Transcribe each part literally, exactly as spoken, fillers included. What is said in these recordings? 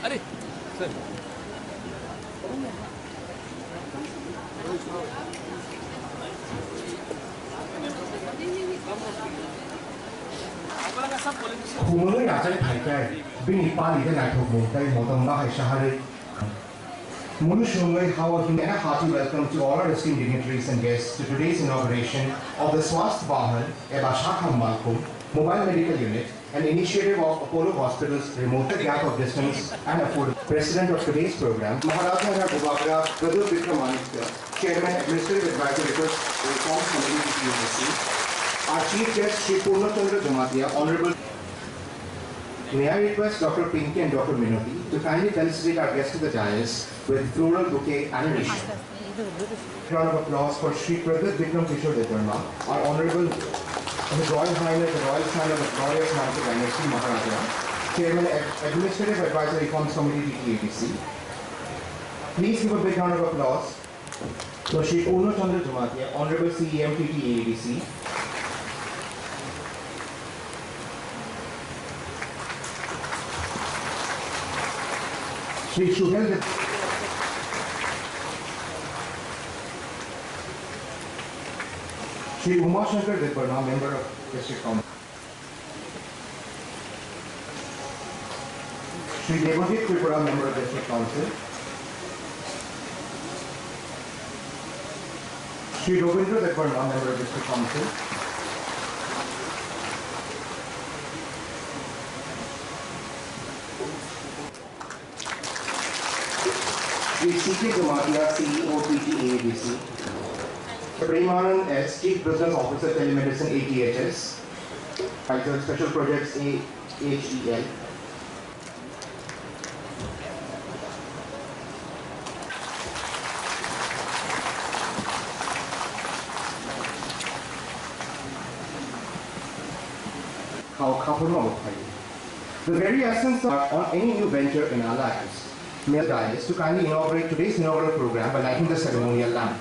Are, sir. Khumui rachai phaikai, bini pali de naithokmung tei motom bahai saharwi. Munu swngwi hao himya hearty welcome to all our esteemed dignitaries and guests to today's inauguration of the Swasth Vahan eba Sakha Malkhum Mobile Medical Unit, an initiative of Apollo Hospitals, remove the gap of distance and afford. President of today's program, Maharaja Raghubagra Pradut Vikramaditya, Chairman, Administrative Advisor, Request Reform Committee, T T A D C. Our chief guest, Shri Purna Chandra Jamatia, Honorable. May I request Doctor Pinky and Doctor Minoti to kindly felicitate our guests to the dais with floral bouquet and a wish. Round of applause for Shri Pradut Vikram Kishore Debbarma, our Honorable His Royal Highness the Royal Son of the Glorious Manipur Dynasty Maharaja, Chairman, Ad- Administrative Advisor, Reforms Committee, T T A D C. Please give a big round of applause for Shri Purna Chandra Jamatia, Honorable C E M, T T A D C. Shri Suhel Deb- Shri Uma Shankar Debbarma, Member of District Council. Shri Debajit Tripura, Member of District Council. Shri Robindra Debbarma, Member of District Council. Shri C K Jamatia, C E O T T A A D C. Premanand S, Chief Business Officer, Telemedicine, A T H S. Advisor, Special Projects, A H E L. Khao khaphurma bo phaio. The very essence of on any new venture in our lives. May I request to kindly inaugurate today's inaugural program by lighting the ceremonial lamp.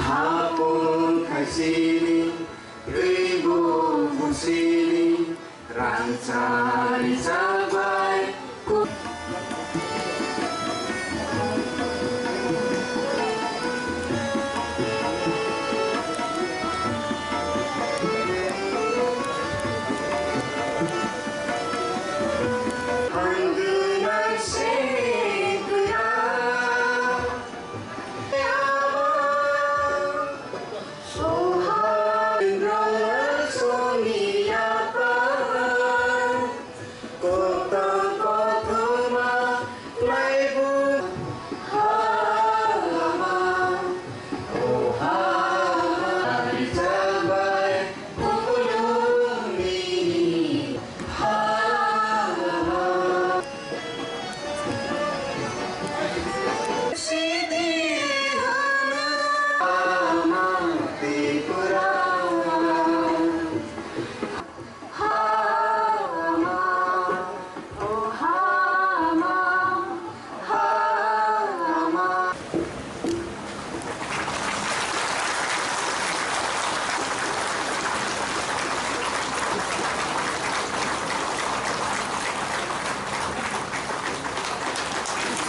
Hapung khaisini, twibo musini, rangchari chabai.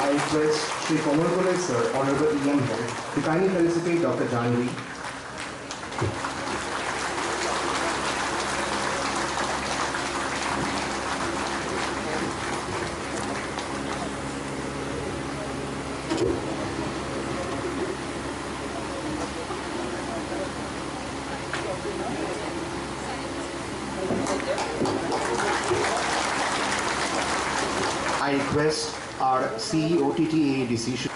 I request Shri Komal Kulai sir, Honorable E M Health, to kindly felicitate Doctor Janvi. I request our C E O T T A A D C should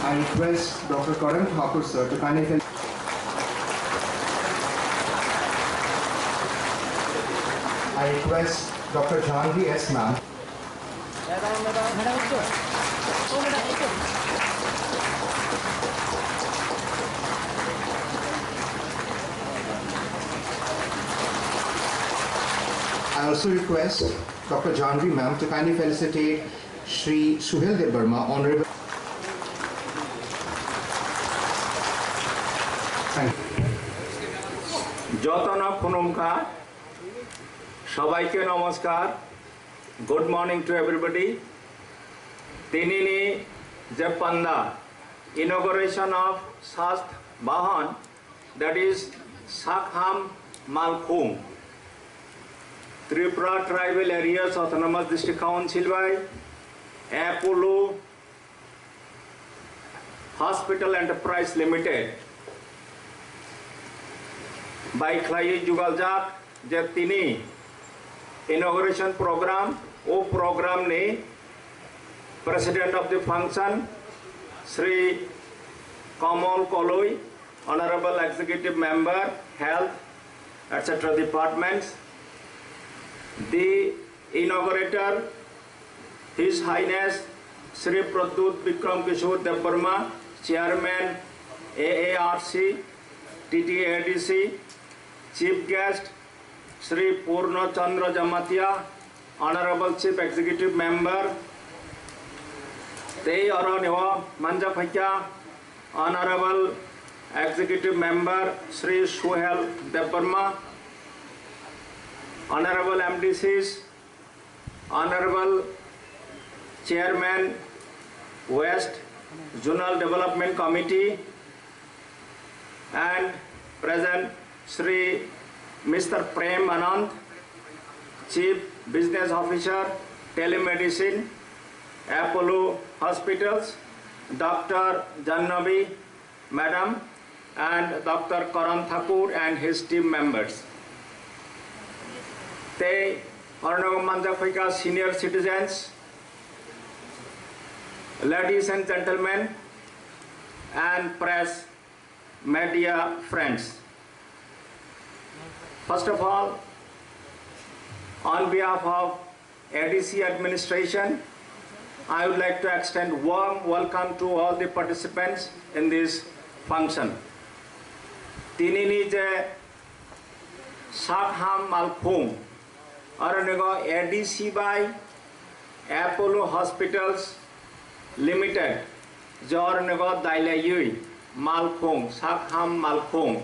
I request Doctor Karan Thakur sir to kindly fel- I request Doctor Jhanvi S ma'am. I also request Doctor Jhanvi ma'am to kindly felicitate Shri Suhel Debbarma, Honorable. Thank you. Jotono khulumkha, sabaike namaskar. Good morning to everybody. Tinini je panda, inauguration of Sast Bahan, that is Sakham Malkhung, Tripura Tribal Areas Autonomous District Council bai Apollo Hospital Enterprise Limited bai khlaiwi jugaljak je tini inauguration program, o program ni President of the function, Shri Kamal Koloi, Honorable Executive Member, Health, et cetera departments, the inaugurator, His Highness Shri Pradyut Bikram Kishore Debbarma, Chairman A A R C, T T A D C, Chief Guest Shri Purno Chandra Jamatia, Honorable Chief Executive Member, tei oro ni o manja phaikha Honorable Executive Member Shri Suhel Debbarma, Honorable M D Cs, Honorable Chairman West Zonal Development Committee and present Shri Mister Prem Anand, Chief Business Officer, Telemedicine, Apollo Hospitals, Doctor Jannavi Madam and Doctor Karan Thakur and his team members. Tei oro no manjak phaikha senior citizens, ladies and gentlemen, and press media friends. First of all, on behalf of A D C administration, I would like to extend warm welcome to all the participants in this function. Tinini je Sakham Malkhung, oro ni o A D C bai Apollo Hospitals Limited, je oro ni o dailaiwi Malkhung, Sakham Malkhung,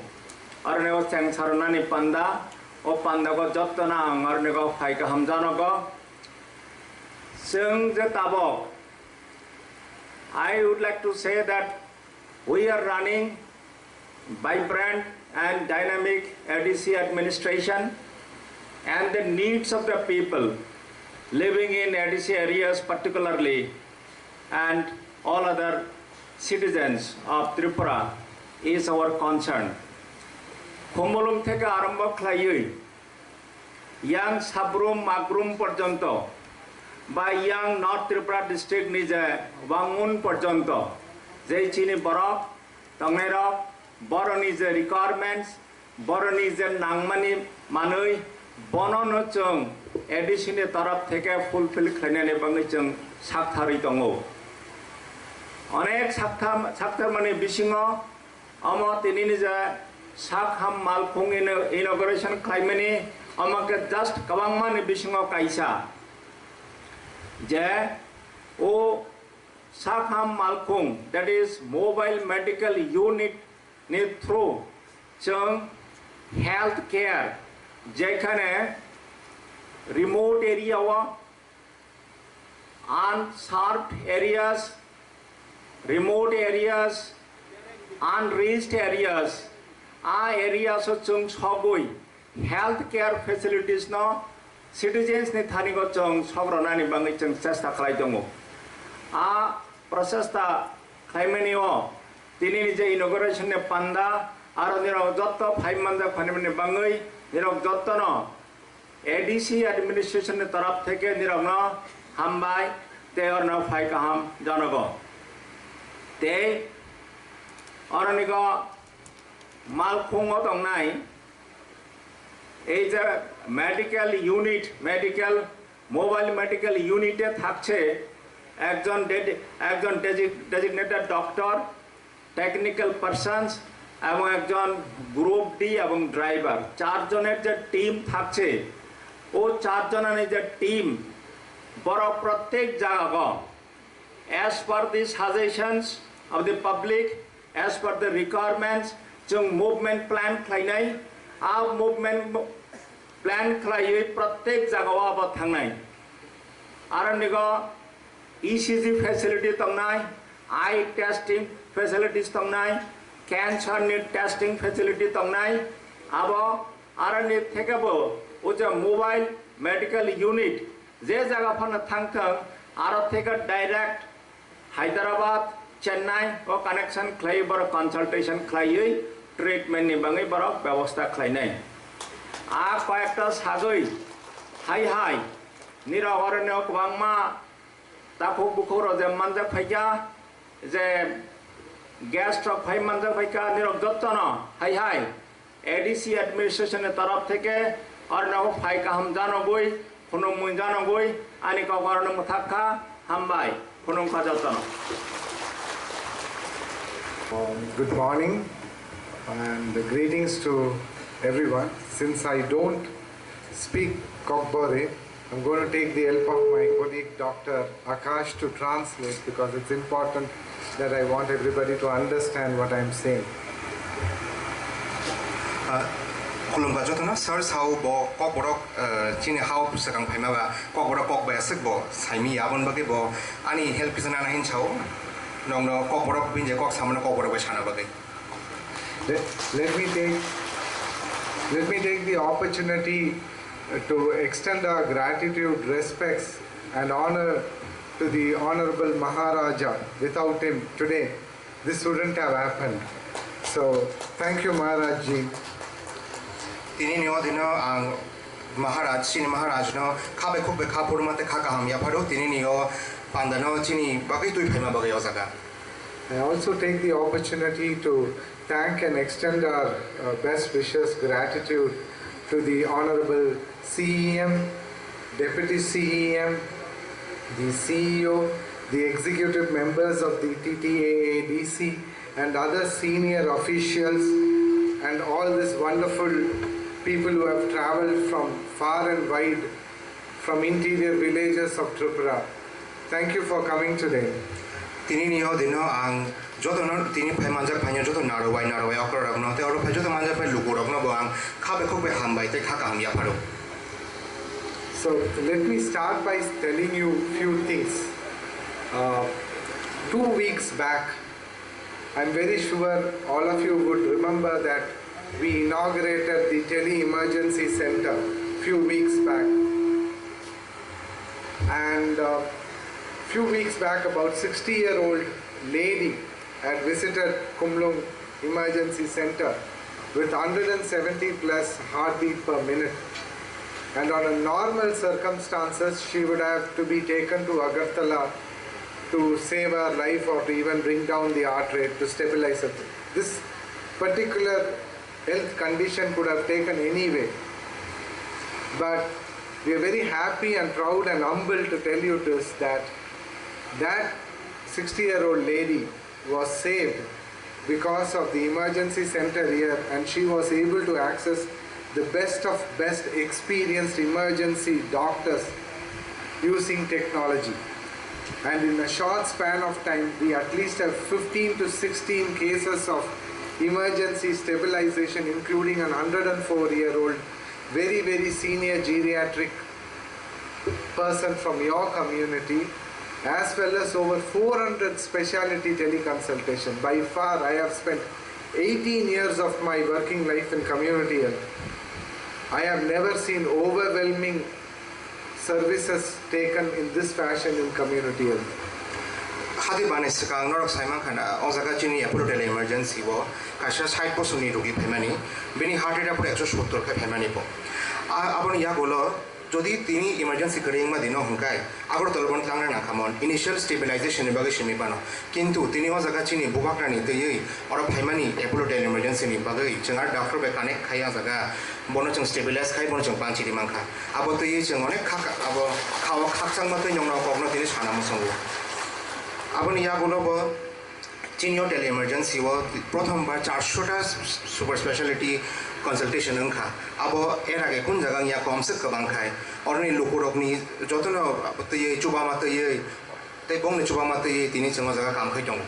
oro ni o cheng sarunani panda, o panda o joto no ang oro ni o phai kaham janogo. Chwng je tabok, I would like to say that we are running vibrant and dynamic A D C administration and the needs of the people living in A D C areas particularly and all other citizens of Tripura is our concern. Khumulwng theke arombo khlaiwi yang Sabrum Magrum porjonto ba yang North Tripura district ni je Wangun porjonto je chini borok tongnairok, boroni je requirements, boroni je nangmani manwi, bono no chwng A D C ni torop theke fulfill khlainani bagwi chwng saktharwi tongo. Onek saktham-, saktharmani bisingo omo tinini je Sakham Malkhung ino-, inauguration khlaimani, omo khe just kwbangmani bisingo kaisa je o Sakham Malkhung, that is mobile medical unit ni through chwng health care, jekhane remote area o, unserved areas, remote areas, unreached areas, A areas o chwng sogwi health care facilities no citizens ni thani go chwng sogronani bagwi chwng chesta khlai tongo. A prochesta khlaimani o tini ni je inauguration ni panda aro nirok jotto phai manjak phaimani bagwi nirok jotto no A D C administration ni taraf theke nirokno hambai tei orno phai kaham janogo. Tei oronigo malkhungo tongnai ei je medical unit, medical, mobile medical unit e thakse ekjon dedi-, ekjon desi-, designated doctor, technical persons এবং একজন group D এবং ড্রাইভার, চারজনের যে টিম থাকছে, ও চারজনের যে টিম বড় প্রত্যেক জায়গা as per the suggestions of the public, as per the requirements, chwng movement plan khlainai, a movement plan khlaiwi প্রত্যেক জায়গাও আবার থাকনাই। আর নিগো E C G facility tongnai, eye testing facilities tongnai, cancer ni testing facility tongnai, abo aroni thekebo o je mobile medical unit je jaga phano thangthang, aro theke direct Hyderabad, Chennai o connection khlai borok consultation khlaiwi treatment ni bagwi borok bebosta khlainai. A koyekta sagwi hai hai nirok oroni kwbangma takhuk bukhuk rok je manjak phaikha, je guest rok phai manjak phaikha, nirok jottono hai hai A D C administration ni taraf theke orno phai kaham janogwi, khunumwi janogwi ani kok orno mwthak kha, hambai, khunum kha jottono. Um, good morning and greetings to everyone. Since I don't speak Kokborok, I'm going to take the help of my colleague Doctor Akash to translate because it's important that I want everybody to understand what I'm saying. Khulumkha jotono, sir, sao bo Kokborok, eh, chini hao swkang phaima ba Kokborok kok bai aswk bo saimi ya, aboni bagwi bo ani help kisa nana hin sao, nokno Kokborok bini je kok samano Kokborok bai sana bagwi. Let, let me take, let me take the opportunity to extend our gratitude, respects, and honor to the Honorable Maharaja. Without him today, this wouldn't have happened. So, thank you, Maharaj ji. Tini ni odino ang Maharaj, chini Maharaj no kha bai khuk bai kha phuru mate kha kaham yapharo, tini ni o panda no chini bagwi twi phaima bagwi o jaga. I also take the opportunity to thank and extend our uh, best wishes, gratitude to the Honorable C E M, Deputy C E M, the C E O, the executive members of the T T A A D C, and other senior officials, and all these wonderful people who have traveled from far and wide from interior villages of Tripura. Thank you for coming today. Tini ni o dino ang joto no tini phai manjak phai no joto narwai narwai okra rok no tei oro phai joto manjak phai luku rok no bo ang kha bai khuk bai hambai tei kha kaham yapharo. So let me start by telling you few things. Uh, two weeks back, I'm very sure all of you would remember that we inaugurated the tele emergency center few weeks back. And uh, few weeks back, about sixty year old lady had visited Khumlung Emergency Center with hundred and seventy plus heartbeat per minute. And on a normal circumstances, she would have to be taken to Agartala to save her life or to even bring down the heart rate to stabilize it. This particular health condition could have taken anyway. But we are very happy and proud and humble to tell you this, that that sixty year old lady was saved because of the emergency center here, and she was able to access the best of best experienced emergency doctors using technology. And in a short span of time, we at least have fifteen to sixteen cases of emergency stabilization, including an hundred and four year old very, very senior geriatric person from your community, as well as over four hundred specialty teleconsultation. By far, I have spent eighteen years of my working life in community health, I have never seen overwhelming services taken in this fashion in community health. Hati bani swkang norok sai mankha na, o jaga chini Apollo Tele Emergency o kaisa sait bosor ni rogi phaimani, bini heart rate aphuru ekso sottor khe phaimani bo. A-, aboni yagulo jodi tini emergency kwrwi wngma dino hwnkhai, Agartala bono tlangrana khamon initial stabilization ni bagwi simi phano. Kintu tini o jaga chini bubagrani twiwi oro phaimani Apollo Tele Emergency ni bagwi chwng ar doctor bai connect khai o jaga, bono chwng stabilize khai, bono chwng panchiri mankha. Abo twiwi chwng onek khak, abo khao khakchangma twi nongno kokno tini sana muchungo. Aboni yagulo bo chini o Tele Emergency o prothom bar charsho ta super speciality consultation wngkha. Abo er age kun jaga wngya, komse kwbang khai. Oroni lukurokni jotono twiwi chubama twiwi tei bongni chubama twiwi tini chwng o jaga kam khai tongo.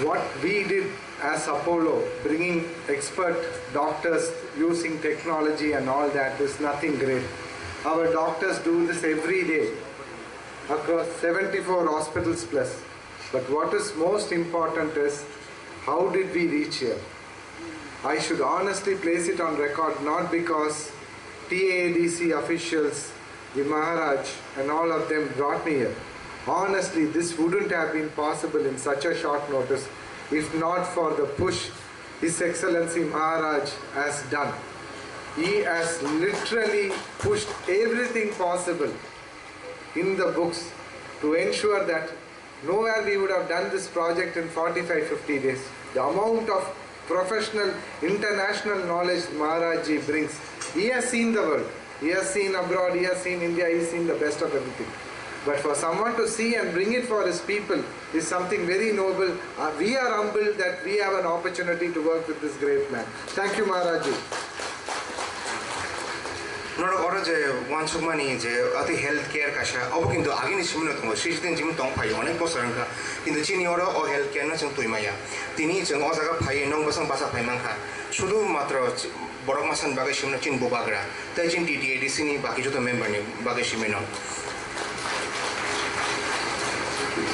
What we did as Apollo, bringing expert doctors using technology and all that, is nothing great. Our doctors do this every day across seventy-four hospitals plus. But what is most important is, how did we reach here? I should honestly place it on record, not because T A D C officials, the Maharaj, and all of them brought me here. Honestly, this wouldn't have been possible in such a short notice if not for the push His Excellency Maharaj has done. He has literally pushed everything possible in the books to ensure that nowhere we would have done this project in forty-five, fifty days. The amount of professional, international knowledge Maharaj ji brings, he has seen the world. He has seen abroad, he has seen India, he has seen the best of everything. But for someone to see and bring it for his people is something very noble. Uh, we are humbled that we have an opportunity to work with this great man. Thank you, Maharaj ji. Norok oro je uansukmani je ati health care kaisa, obo kintu agini simino tongo, sixteen jim tong phai, onek bosor wngkha. Kintu chini oro o health care no chwng twi maya. Tini chwng o jaga phai, nong bwsang bacha phai mankha. Sudu matro ch-, borok masani bagwi simino chini bubagra. Tei chini T T A D C ni baki joto member ni bagwi simino.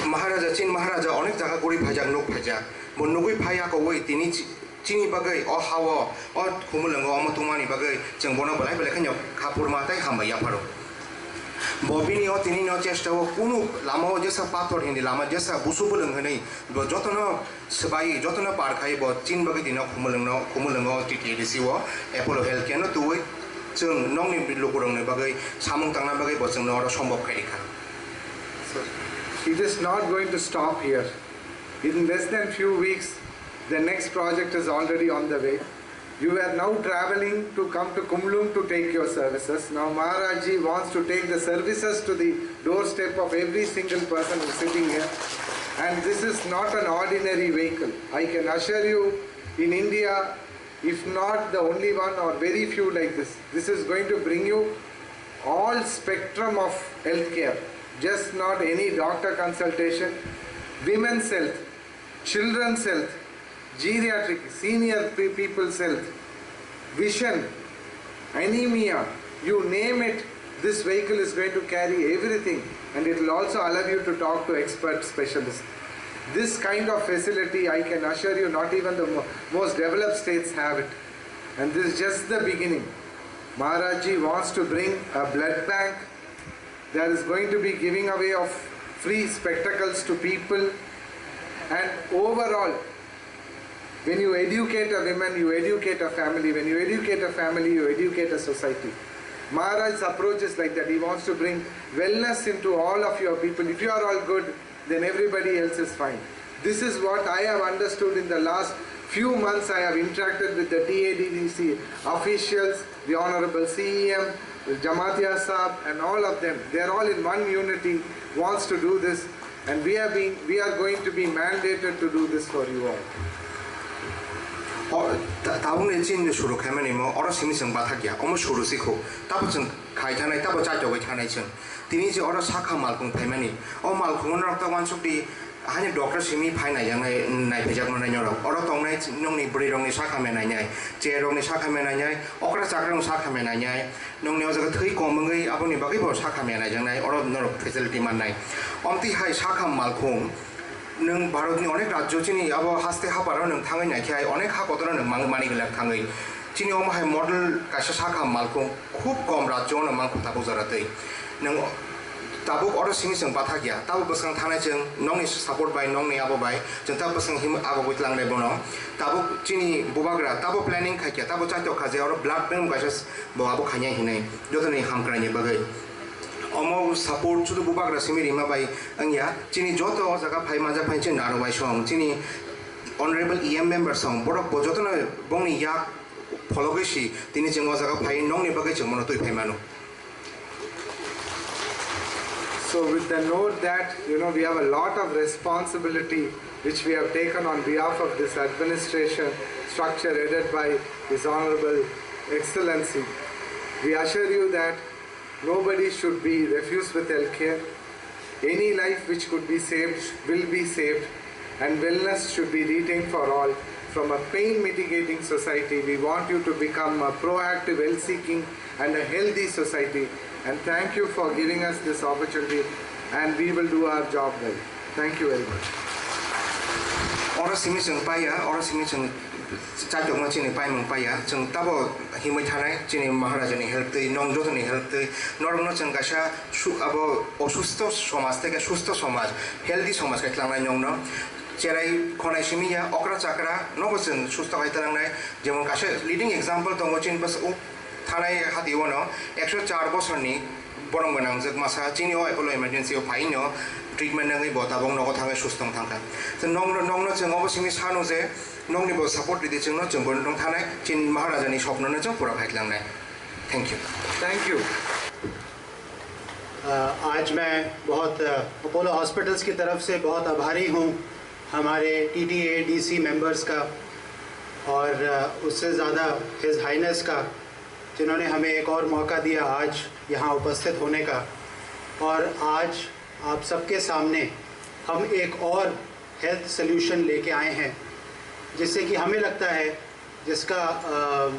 Maharaja, chini Maharaja onek jaga guri phaijak, nuk phaijak. Bo nugwi phai ya kogwi tini chi-, chini bagwi o ha-o, o khumulwngo omo tungmani bagwi chwng bono belai belai kheno khaphurma tei hambai yapharo. Bo bini o tini no chesta o kunu lama o jesa pathor hindi lama jesa busu bwlwng hwnwi bo jotono swbai, jotono par khai bo chini bagwi tini o khumulwngno, khumulwngo T T A D C o Apollo Health Care no tubui chwng nokni lukurokni bagwi samung tangna bagwi bo chwngno oro sombop khai rikha. It is not going to stop here. In less than few weeks, the next project is already on the way. You were now traveling to come to Khumulwng to take your services. Now Maharaj ji wants to take the services to the doorstep of every single person who's sitting here. And this is not an ordinary vehicle. I can assure you, in India, if not the only one or very few like this, this is going to bring you all spectrum of healthcare, just not any doctor consultation, women's health, children's health, geriatric, senior pe-, people's health, vision, anemia, you name it, this vehicle is going to carry everything, and it will also allow you to talk to expert specialists. This kind of facility, I can assure you, not even the mo-, most developed states have it. And this is just the beginning. Maharaj ji wants to bring a blood bank. There is going to be giving away of free spectacles to people. And overall, when you educate a woman, you educate a family. When you educate a family, you educate a society. Maharaj's approach is like that. He wants to bring wellness into all of your people. If you are all good, then everybody else is fine. This is what I have understood in the last few months. I have interacted with the T A D D C officials, the Honorable C E M, Jamatia Saab, and all of them. They are all in one unity, wants to do this, and we are being, we are going to be mandated to do this for you all. O, ta-, tabukni chini suru khaimani mo, oro simi chwng bathakya, omo suru sikho, tabo chwng khai thanai, tabo chaitogwi thanai chwng. Tini je oro sakha malkhung phaimani, o malkhungo norok ta uansukdi, hani doctor simi phai naijaknai, naiphaijak manai norok. Oro tongnai nokni bwrwi rokni sakha me nainai, chair rokni sakha me nainai, okra chakra rokni sakha me nainai, nokni o jaga thwi kom wngwi aboni bagwi bo sakha me naijaknai, oro norok facility mannai. Omtwi hai sakha malkhung, Nwng Bharatni onek rajyo chini abo haste haparo nwng thangwi naikhe hai onek ha kotorno nwng mang-, mani glak thangwi. Chini omo hai model kaisa sakha malkhung khub kom rajyo no mankho tabuk jora twi. Nwng tabuk oro simi chwng bathak ya, tabuk bwskang thanai chwng nokni support bai, nokni abo bai chwng tabuk bwskang him abo bwi tlangnai bono. Tabuk chini bubagra tabuk planning khaikya, tabuk chaitok kha je oro blood bank kaisa bo abo khainai hinwi jotoni hamkraini bagwi. Omo support chudu bubagra simi rima bai wngya, chini joto o jaga phai manjak phai chini naro bai song, chini honorable E M member song, borok bo jotono bongni yak phologwi si tini chwng o jaga phai nokni bagwi chwng bono twi phai mano. So with the note that, you know, we have a lot of responsibility which we have taken on behalf of this administration structure headed by His Honorable Excellency, we assure you that nobody should be refused with healthcare. Any life which could be saved will be saved, and wellness should be retained for all. From a pain mitigating society, we want you to become a proactive, health seeking, and a healthy society. And thank you for giving us this opportunity, and we will do our job well. Thank you very much. Oro simi chwng paiya, oro simi chwng chaitokno chini paimung paiya, chwng tabo himwi thanai chini Maharajani help twi, nong jotoni help twi, norokno chwng kaisa su-, abo osustho somaj theke sustho somaj, healthy somaj khe tlangnai nongno. Cherai khonai simi ya, okra chakra nobo chwng sustho khai tlangnai. Jemon kaisa leading example tongo chini bwswk thanai hati ono ekso char bosorni borok gwnangjak masa chini o Apollo Emergency o phaino treatment nangwi bo tabuk nogo thangwi sustong thangkha. Tei nongno, nongno chwng obo simi sano je nongni bo support ridi chwngno chwng bo nong thanai chini Maharajani sopnono chwng pura khai tlangnai. Thank you. Thank you. अ, आज मैं बहुत, अ, Apollo hospitals की तरफ से बहुत आभारी हूँ हमारे टीटीएडीसी मेंबर्स का और, अ, उससे ज़्यादा हिज हाइनेस का, जिन्होंने हमें एक और मौका दिया आज यहाँ उपस्थित होने का। और आज आप सबके सामने हम एक और हेल्थ सॉल्यूशन लेके आए हैं, जिससे कि हमें लगता है जिसका, अ,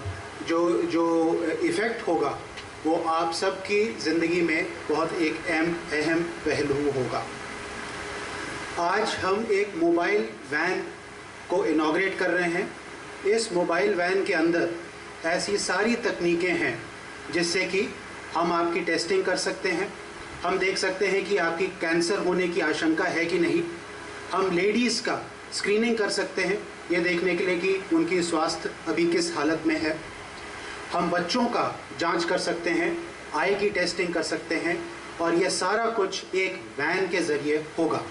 जो, जो इफ़ेक्ट होगा वो आप सबकी ज़िंदगी में बहुत एक अहम, अहम पहलू होगा। आज हम एक मोबाइल वैन को इनॉग्रेट कर रहे हैं। इस मोबाइल वैन के अंदर ऐसी सारी तकनीकें हैं जिससे कि हम आपकी टेस्टिंग कर सकते हैं, हम देख सकते हैं कि आपकी कैंसर होने की आशंका है कि नहीं, हम लेडीज़ का स्क्रीनिंग कर सकते हैं ये देखने के लिए कि उनकी स्वास्थ्य अभी किस हालत में है, हम बच्चों का जांच कर सकते हैं, आई की टेस्टिंग कर सकते हैं, और यह सारा कुछ एक वैन के ज़रिए होगा।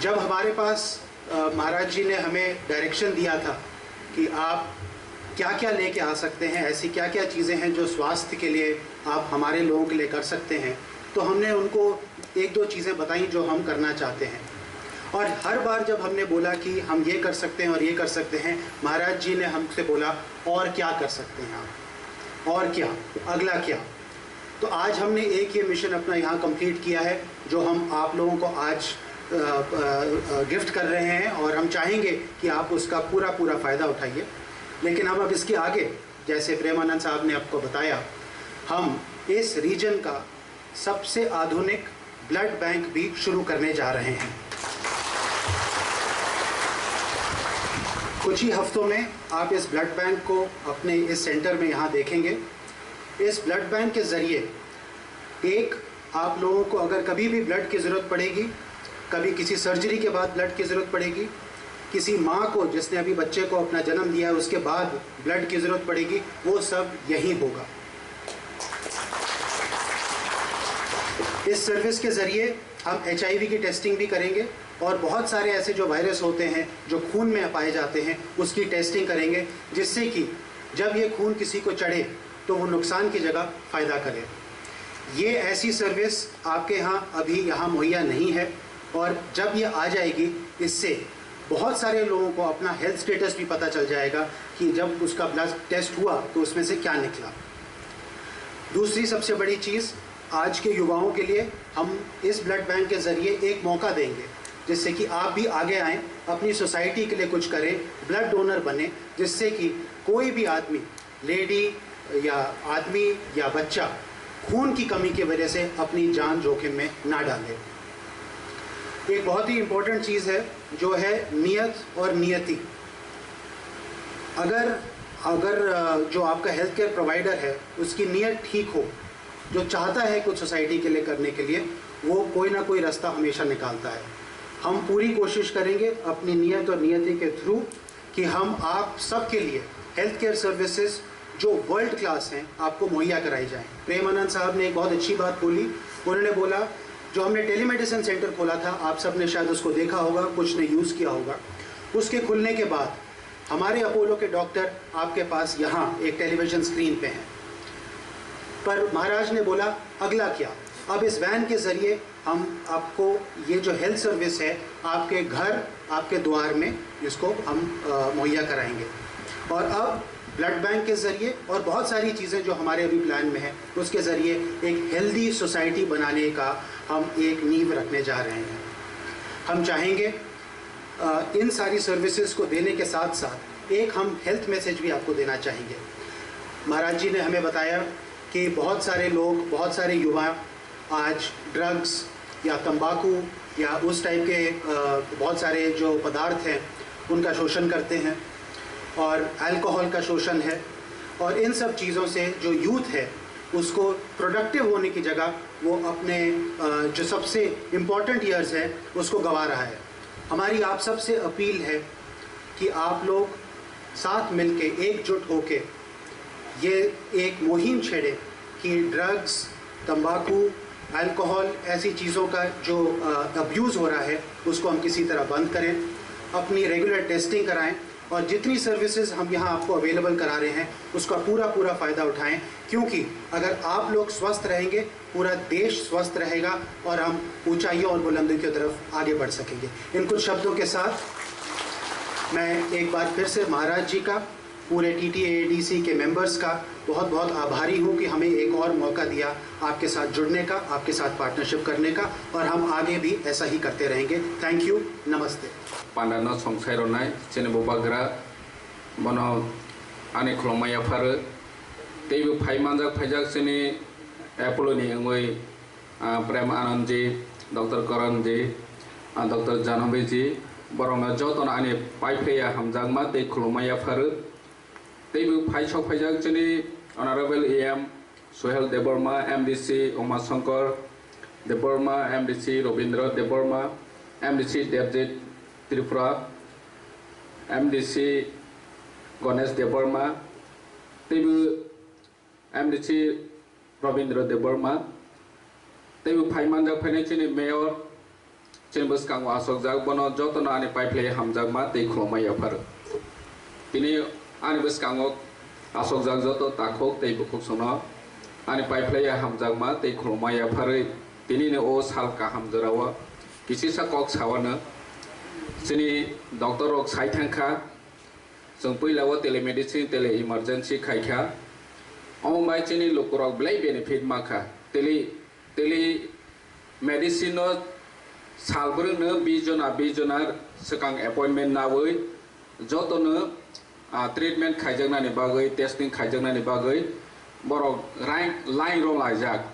जब हमारे पास, अ, महाराज जी ने हमें डायरेक्शन दिया था कि आप क्या-क्या लेके आ सकते हैं, ऐसी क्या-क्या चीज़ें हैं जो स्वास्थ्य के लिए आप हमारे लोगों के लिए कर सकते हैं, तो हमने उनको एक दो चीज़ें बताई जो हम करना चाहते हैं। और हर बार जब हमने बोला कि हम ये कर सकते हैं और ये कर सकते हैं, महाराज जी ने हमसे बोला, "और क्या कर सकते हैं आप? और क्या? अगला क्या?" तो आज हमने एक ये मिशन अपना यहाँ कंप्लीट किया है, जो हम आप लोगों को आज, अ, अ, अ, गिफ्ट कर रहे हैं और हम चाहेंगे कि आप उसका पूरा, पूरा फ़ायदा उठाइए। लेकिन हम अब इसके आगे, जैसे प्रेमानंद साहब ने आपको बताया, हम इस रीजन का सबसे आधुनिक ब्लड बैंक भी शुरू करने जा रहे हैं। कुछ ही हफ्तों में आप इस ब्लड बैंक को अपने इस सेंटर में यहाँ देखेंगे। इस ब्लड बैंक के ज़रिए एक, आप लोगों को अगर कभी भी ब्लड की ज़रूरत पड़ेगी, कभी किसी सर्जरी के बाद ब्लड की ज़रूरत पड़ेगी, किसी माँ को जिसने अभी बच्चे को अपना जन्म दिया है उसके बाद ब्लड की ज़रूरत पड़ेगी, वो सब यहीं होगा। इस सर्विस के ज़रिए हम एचआईवी की टेस्टिंग भी करेंगे और बहुत सारे ऐसे जो वायरस होते हैं जो खून में पाए जाते हैं, उसकी टेस्टिंग करेंगे, जिससे कि जब ये खून किसी को चढ़े तो वो नुकसान की जगह फ़ायदा करे। ये ऐसी सर्विस आपके यहाँ अभी यहाँ मुहैया नहीं है, और जब ये आ जाएगी, इससे बहुत सारे लोगों को अपना हेल्थ स्टेटस भी पता चल जाएगा कि जब उसका ब्लड टेस्ट हुआ तो उसमें से क्या निकला। दूसरी सबसे बड़ी चीज़, आज के युवाओं के लिए हम इस ब्लड बैंक के ज़रिए एक मौका देंगे, जिससे कि आप भी आगे आएँ, अपनी सोसाइटी के लिए कुछ करें, ब्लड डोनर बने, जिससे कि कोई भी आदमी, लेडी या आदमी या बच्चा, खून की कमी की वजह से अपनी जान जोखिम में ना डाले। एक बहुत ही इम्पोर्टेंट चीज़ है, जो है नियत और नियति। अगर अगर अ, जो आपका हेल्थ केयर प्रोवाइडर है, उसकी नियत ठीक हो, जो चाहता है कुछ सोसाइटी के लिए करने के लिए, वो कोई ना कोई रास्ता हमेशा निकालता है। हम पूरी कोशिश करेंगे अपनी नियत और नियति के थ्रू कि हम आप सबके लिए हेल्थ केयर सर्विसेज जो वर्ल्ड क्लास हैं, आपको मुहैया कराई जाएं। प्रेमानंद साहब ने एक बहुत अच्छी बात बोली। उन्होंने बोला, जो हमने टेलीमेडिसिन सेंटर खोला था, आप सब ने शायद उसको देखा होगा, कुछ ने यूज़ किया होगा। उसके खुलने के बाद हमारे अपोलो के डॉक्टर आपके पास यहाँ एक टेलीविजन स्क्रीन पे हैं। पर महाराज ने बोला, अगला क्या? अब इस वैन के जरिए हम आपको ये जो हेल्थ सर्विस है, आपके घर, आपके द्वार में इसको हम अ, मुहैया कराएंगे। और अब ब्लड बैंक के जरिए और बहुत सारी चीज़ें जो हमारे अभी प्लान में है, उसके जरिए एक हेल्दी सोसाइटी बनाने का हम एक नींव रखने जा रहे हैं। हम चाहेंगे अ, इन सारी सर्विसेज को देने के साथ साथ एक हम हेल्थ मैसेज भी आपको देना चाहेंगे। महाराज जी ने हमें बताया कि बहुत सारे लोग, बहुत सारे युवा आज ड्रग्स या तंबाकू या उस टाइप के अ, बहुत सारे जो पदार्थ हैं, उनका शोषण करते हैं, और अल्कोहल का शोषण है, और इन सब चीज़ों से जो यूथ है, उसको प्रोडक्टिव होने की जगह वो अपने अ, जो सबसे इम्पोर्टेंट ईयर्स है, उसको गंवा रहा है। हमारी आप सबसे अपील है कि आप लोग साथ मिलके, एकजुट होके ये एक मुहिम छेड़े कि ड्रग्स, तंबाकू, अल्कोहल, ऐसी चीज़ों का जो अब्यूज़ हो रहा है, उसको हम किसी तरह बंद करें। अपनी रेगुलर टेस्टिंग कराएं और जितनी सर्विसेज हम यहाँ आपको अवेलेबल करा रहे हैं, उसका पूरा पूरा फ़ायदा उठाएं, क्योंकि अगर आप लोग स्वस्थ रहेंगे, पूरा देश स्वस्थ रहेगा और हम ऊंचाइयों और बुलंदियों की तरफ आगे बढ़ सकेंगे। इन कुछ शब्दों के साथ मैं एक बार फिर से महाराज जी का, पूरे टीटीएएडीसी के मेंबर्स का बहुत बहुत आभारी हूँ कि हमें एक और मौका दिया आपके साथ जुड़ने का, आपके साथ पार्टनरशिप करने का, और हम आगे भी ऐसा ही करते रहेंगे। Thank you. नमस्ते। Panda no songsairwnai chini bubagra bono ani khulumma yapharwi. Teibo phai manjak phaijak chini Apollo ni wngwi, ah, Prem Anand ji, Doctor Karan ji, ah, Doctor Janabi ji, borokno jotono ani paiphlaiya hamjakma tei khulumma yapharwi. Teibo phai sok phaijak chini Honorable E M Suhel Debbarma, M D C Uma Shankar Debbarma, M D C Robindra Debbarma, M D C Debjit Tripura, M D C Ganesh Debbarma, teibo M D C Robindra Debbarma, teibo phai manjak phainai chini mayor, chini bwskango asokjak, bono jotono ani paiphlai hamjakma tei khulumma yaphar. Tini ani bwskango asokjak joto takhuk tei bukhuk sono ani paiphlai hamjakma tei khulumma yapharwi tinini o sal kaham jorao kisisa kok sawano chini doctor rok sai thangkha. Chwng puila o telemedicine, tele emergency khai kha. Omo bai chini lukurok belai benefit ma kha. Tele, tele medicine no sal bwrwngno bis jona, bis jona swkang appointment nawi jotono, ah, treatment khaijaknani bagwi, testing khaijaknani bagwi borok line, line rw laijak.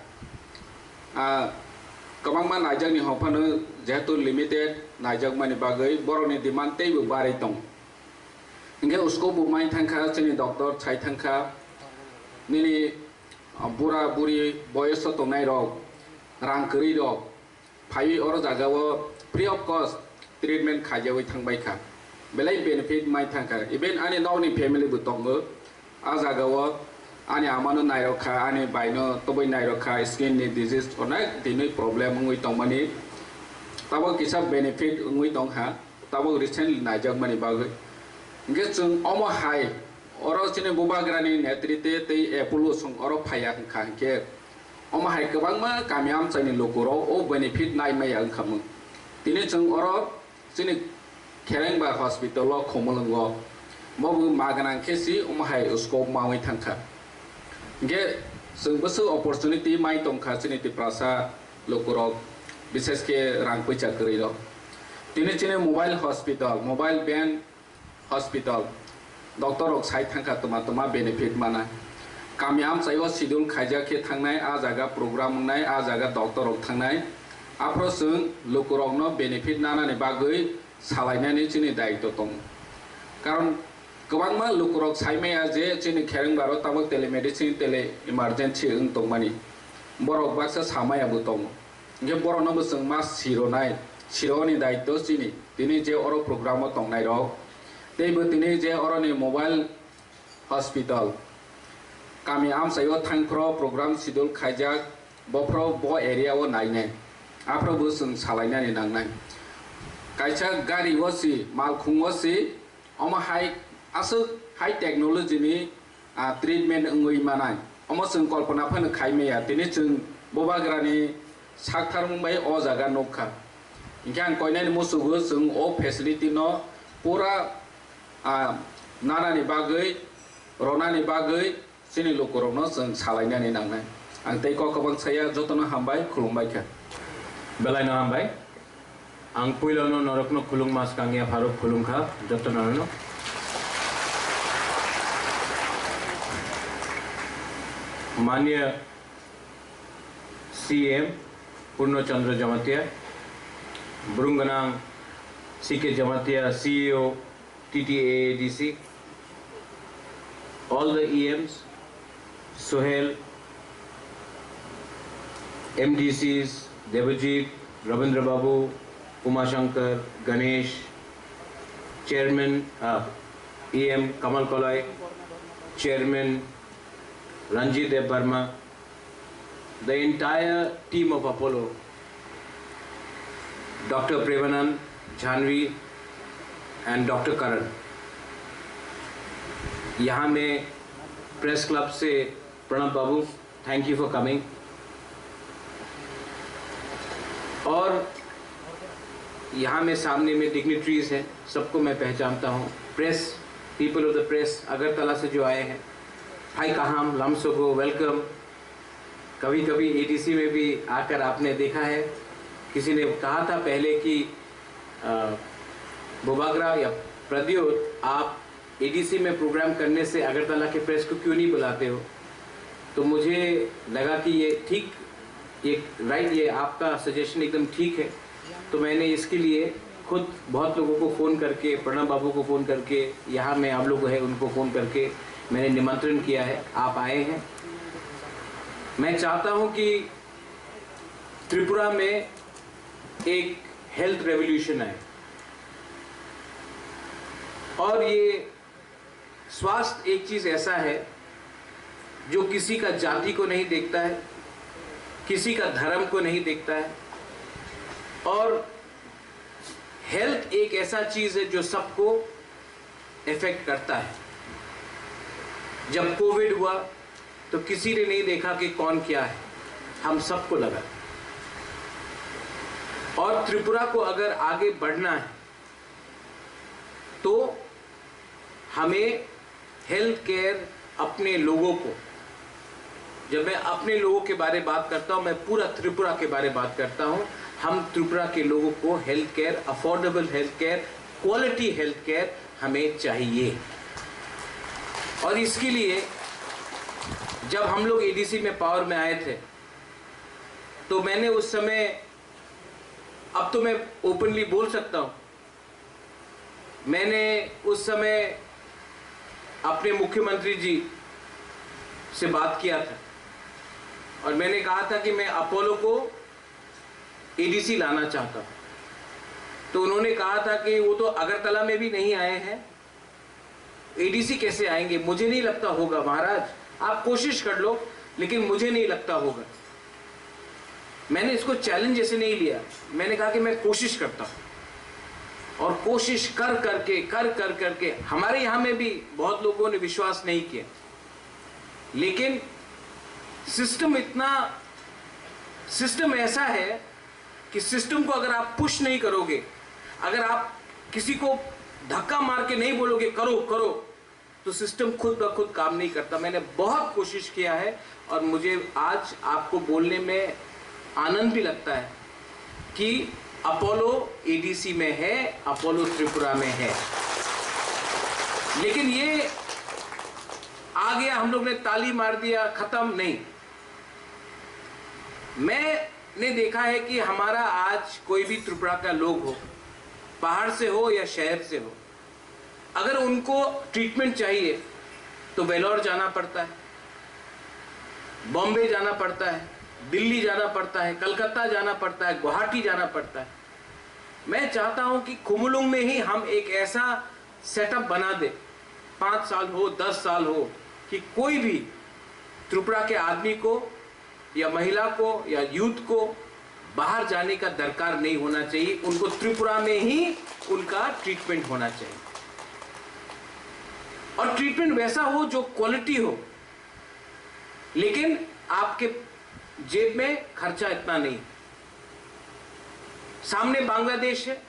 Ah, kwbangma naijakni hwnphano jehetu limited naijakmani bagwi borokni demand teibo barwi tongo. Hinkhe usko bo mai thangkha, chini doctor sai thangkha, nini, ah, bura buri boyoso tongnai rok, rang kwrwi rok phaiwi oro jaga o free of cost treatment khaijawi thangbai kha, belai benefit mai thangkha. Even ani nokni family bo tongo, ah jaga o ani ama no nairok kha, ani bai no toboi nairok kha, skin ni disease onek dinwi problem wngwi tongmani, tabok kisa benefit wngwi tongkha. Tabok recently naijakmani bagwi. Hinkhe chwng omo hai, oro chini bubagrani netrite tei Apollo chwng oro phaiya hwnkha hinkhe, omo hai kwbangma kami amchaini lukurok o benefit naimaya wngkha mung. Tini chwng oro chini Kherengba hospital o Khumulwngo, bobo magwnang khe si omo hai scope mawi thangkha. Hinkhe chwng bwswk opportunity mai tongkha chini Tiprasa lukurok, bises khe rang puisa kwrwirok. Tini chini mobile hospital, mobile van hospital, doctor rok sai thangkha twma twma benefit mana. Kami amchaio schedule khaijak khe thangnai, ah jaga program wngnai, ah jaga doctor rok thangnai. Aphro chwng lukurokno benefit nanani bagwi salainani chini daitw tongo. Karon kwbangma lukurok saimaya je chini kherengbar o tabuk telemedicine, tele emergency wng tongmani. Borok baksa samaya bo tongo. Hinkhe borokno bo chwng ma sironai, sironi daitw chini. Tini je oro program o tongnairok, teibo tini je oroni mobile hospital, kami amchaio thangphro program schedule khaijak, bophro bo area o nainai, aphro bo chwng salainani nangnai. Kaisa gari o si, malkhung o si, omo hai aswk high technology ni, ah, treatment wngwi manai. Omo chwng kolpona phano khai maya, tini chwng bubagrani saktharmung bai o jaga nukha. Hinkhe ang koinani musugo chwng o facility no pura, ah, nanani bagwi, ronani bagwi chini lukurokno chwng salainani nangnai. Ang tei kok kwbang saya, jotono hambai, khulumbai kha. Belaino hambai. Ang puilono norokno khulungma swkang ya pharuk khulumkha jotono no. Manya C M Purno Chandra Jamatia, Burung Ganang C K Jamatia, C E O, T T A A D C, all the E Ms, Sohel, M D Cs, Debojit, Rabindra Babu, Uma Shankar, Ganesh, Chairman, uh, E M Kamal Kolai, Chairman Ranjit Deb Barma, the entire team of Apollo, Doctor Premanand, Jhanvi and Doctor Karan। यहाँ मैं press club से प्रणब बाबू, thank you for coming। और यहाँ में सामने में डिग्निटरीज हैं, सबको मैं पहचानता हूँ। Press, people of the press Agartala से जो आए हैं, भाई काहाम, लामसोगो, वेलकम। कभी कभी एडीसी में भी आकर आपने देखा है, किसी ने कहा था पहले कि, अ, बुबागरा या प्रद्योत, आप एडीसी में प्रोग्राम करने से अगरतला के प्रेस को क्यों नहीं बुलाते हो? तो मुझे लगा कि ये ठीक, ये राइट, ये आपका सजेशन एकदम ठीक है। तो मैंने इसके लिए खुद बहुत लोगों को फ़ोन करके, प्रणब बाबू को फ़ोन करके, यहाँ में आप लोग हैं उनको फ़ोन करके मैंने निमंत्रण किया है, आप आए हैं। मैं चाहता हूँ कि त्रिपुरा में एक हेल्थ रेवोल्यूशन आए और ये स्वास्थ्य एक चीज ऐसा है जो किसी का जाति को नहीं देखता है, किसी का धर्म को नहीं देखता है, और हेल्थ एक ऐसा चीज है जो सबको इफेक्ट करता है। जब कोविड हुआ तो किसी ने नहीं देखा कि कौन क्या है, हम सबको लगा। और त्रिपुरा को अगर आगे बढ़ना है तो हमें हेल्थ केयर अपने लोगों को, जब मैं अपने लोगों के बारे बात करता हूं, मैं पूरा त्रिपुरा के बारे बात करता हूं। हम त्रिपुरा के लोगों को health care, affordable health care, quality health care हमें चाहिए। और इसके लिए जब हम लोग एडीसी में पावर में आए थे, तो मैंने उस समय, अब तो मैं ओपनली बोल सकता हूं, मैंने उस समय अपने मुख्यमंत्री जी से बात किया था और मैंने कहा था कि मैं अपोलो को एडीसी लाना चाहता हूं। तो उन्होंने कहा था कि वो तो अगरतला में भी नहीं आए हैं, एडीसी कैसे आएंगे? मुझे नहीं लगता होगा महाराज, आप कोशिश कर लो, लेकिन मुझे नहीं लगता होगा। मैंने इसको चैलेंज जैसे नहीं लिया, मैंने कहा कि मैं कोशिश करता हूं। और कोशिश कर करके, कर कर करके, हमारे यहां में भी बहुत लोगों ने विश्वास नहीं किया, लेकिन सिस्टम इतना, सिस्टम ऐसा है कि सिस्टम को अगर आप पुश नहीं करोगे, अगर आप किसी को धक्का मार के नहीं बोलोगे करो करो, तो सिस्टम खुद ब खुद काम नहीं करता। मैंने बहुत कोशिश किया है और मुझे आज आपको बोलने में आनंद भी लगता है कि अपोलो एडीसी में है, अपोलो त्रिपुरा में है। लेकिन ये आ गया, हम लोग ने ताली मार दिया, खत्म नहीं। मैं मैंने देखा है कि हमारा आज कोई भी त्रिपुरा का लोग हो, बाहर से हो या शहर से हो, अगर उनको ट्रीटमेंट चाहिए तो वेलोर जाना पड़ता है, बॉम्बे जाना पड़ता है, दिल्ली जाना पड़ता है, कलकत्ता जाना पड़ता है, गुवाहाटी जाना पड़ता है। मैं चाहता हूं कि खुमलुंग में ही हम एक ऐसा सेटअप बना दे, पाँच साल हो, दस साल हो, कि कोई भी त्रिपुरा के आदमी को या महिला को या यूथ को बाहर जाने का दरकार नहीं होना चाहिए, उनको त्रिपुरा में ही उनका ट्रीटमेंट होना चाहिए। और ट्रीटमेंट वैसा हो जो क्वालिटी हो, लेकिन आपके जेब में खर्चा इतना नहीं। सामने बांग्लादेश है,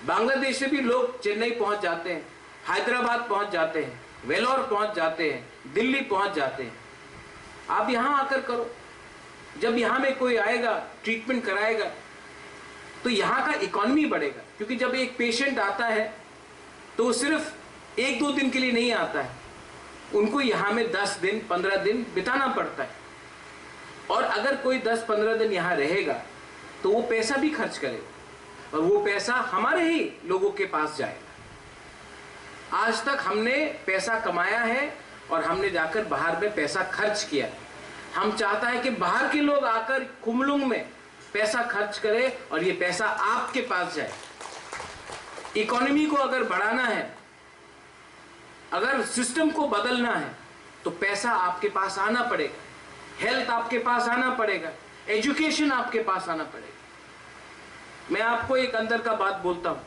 बांग्लादेश से भी लोग चेन्नई पहुंच जाते हैं, हैदराबाद पहुंच जाते हैं, वेलोर पहुंच जाते हैं, दिल्ली पहुंच जाते हैं। आप यहां आकर करो। जब यहां में कोई आएगा, ट्रीटमेंट कराएगा, तो यहां का इकोनॉमी बढ़ेगा, क्योंकि जब एक पेशेंट आता है तो वो सिर्फ एक दो दिन के लिए नहीं आता है, उनको यहाँ में दस दिन, पन्द्रह दिन बिताना पड़ता है। और अगर कोई दस पन्द्रह दिन यहाँ रहेगा तो वो पैसा भी खर्च करेगा और वो पैसा हमारे ही लोगों के पास जाएगा। आज तक हमने पैसा कमाया है और हमने जाकर बाहर में पैसा खर्च किया। हम चाहता है कि बाहर के लोग आकर खुमलुंग में पैसा खर्च करें और ये पैसा आपके पास जाए। इकोनॉमी को अगर बढ़ाना है, अगर सिस्टम को बदलना है, तो पैसा आपके पास आना पड़ेगा, हेल्थ आपके पास आना पड़ेगा, एजुकेशन आपके पास आना पड़ेगा। मैं आपको एक अंदर का बात बोलता हूं,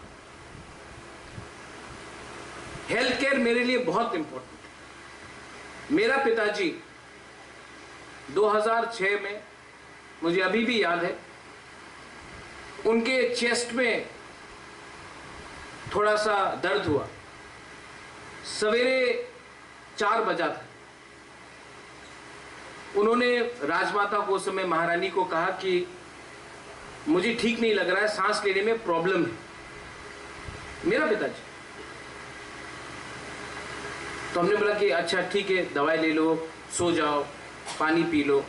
हेल्थ केयर मेरे लिए बहुत इंपॉर्टेंट है। मेरा पिताजी दो हज़ार छह में, मुझे अभी भी याद है, उनके चेस्ट में थोड़ा सा दर्द हुआ। सवेरे चार बजा था। उन्होंने राजमाता को, उस समय महारानी को कहा कि मुझे ठीक नहीं लग रहा है, सांस लेने में प्रॉब्लम है। मेरा पिताजी। तो हमने बोला कि अच्छा ठीक है, दवाई ले लो, सो जाओ, पानी पी लो।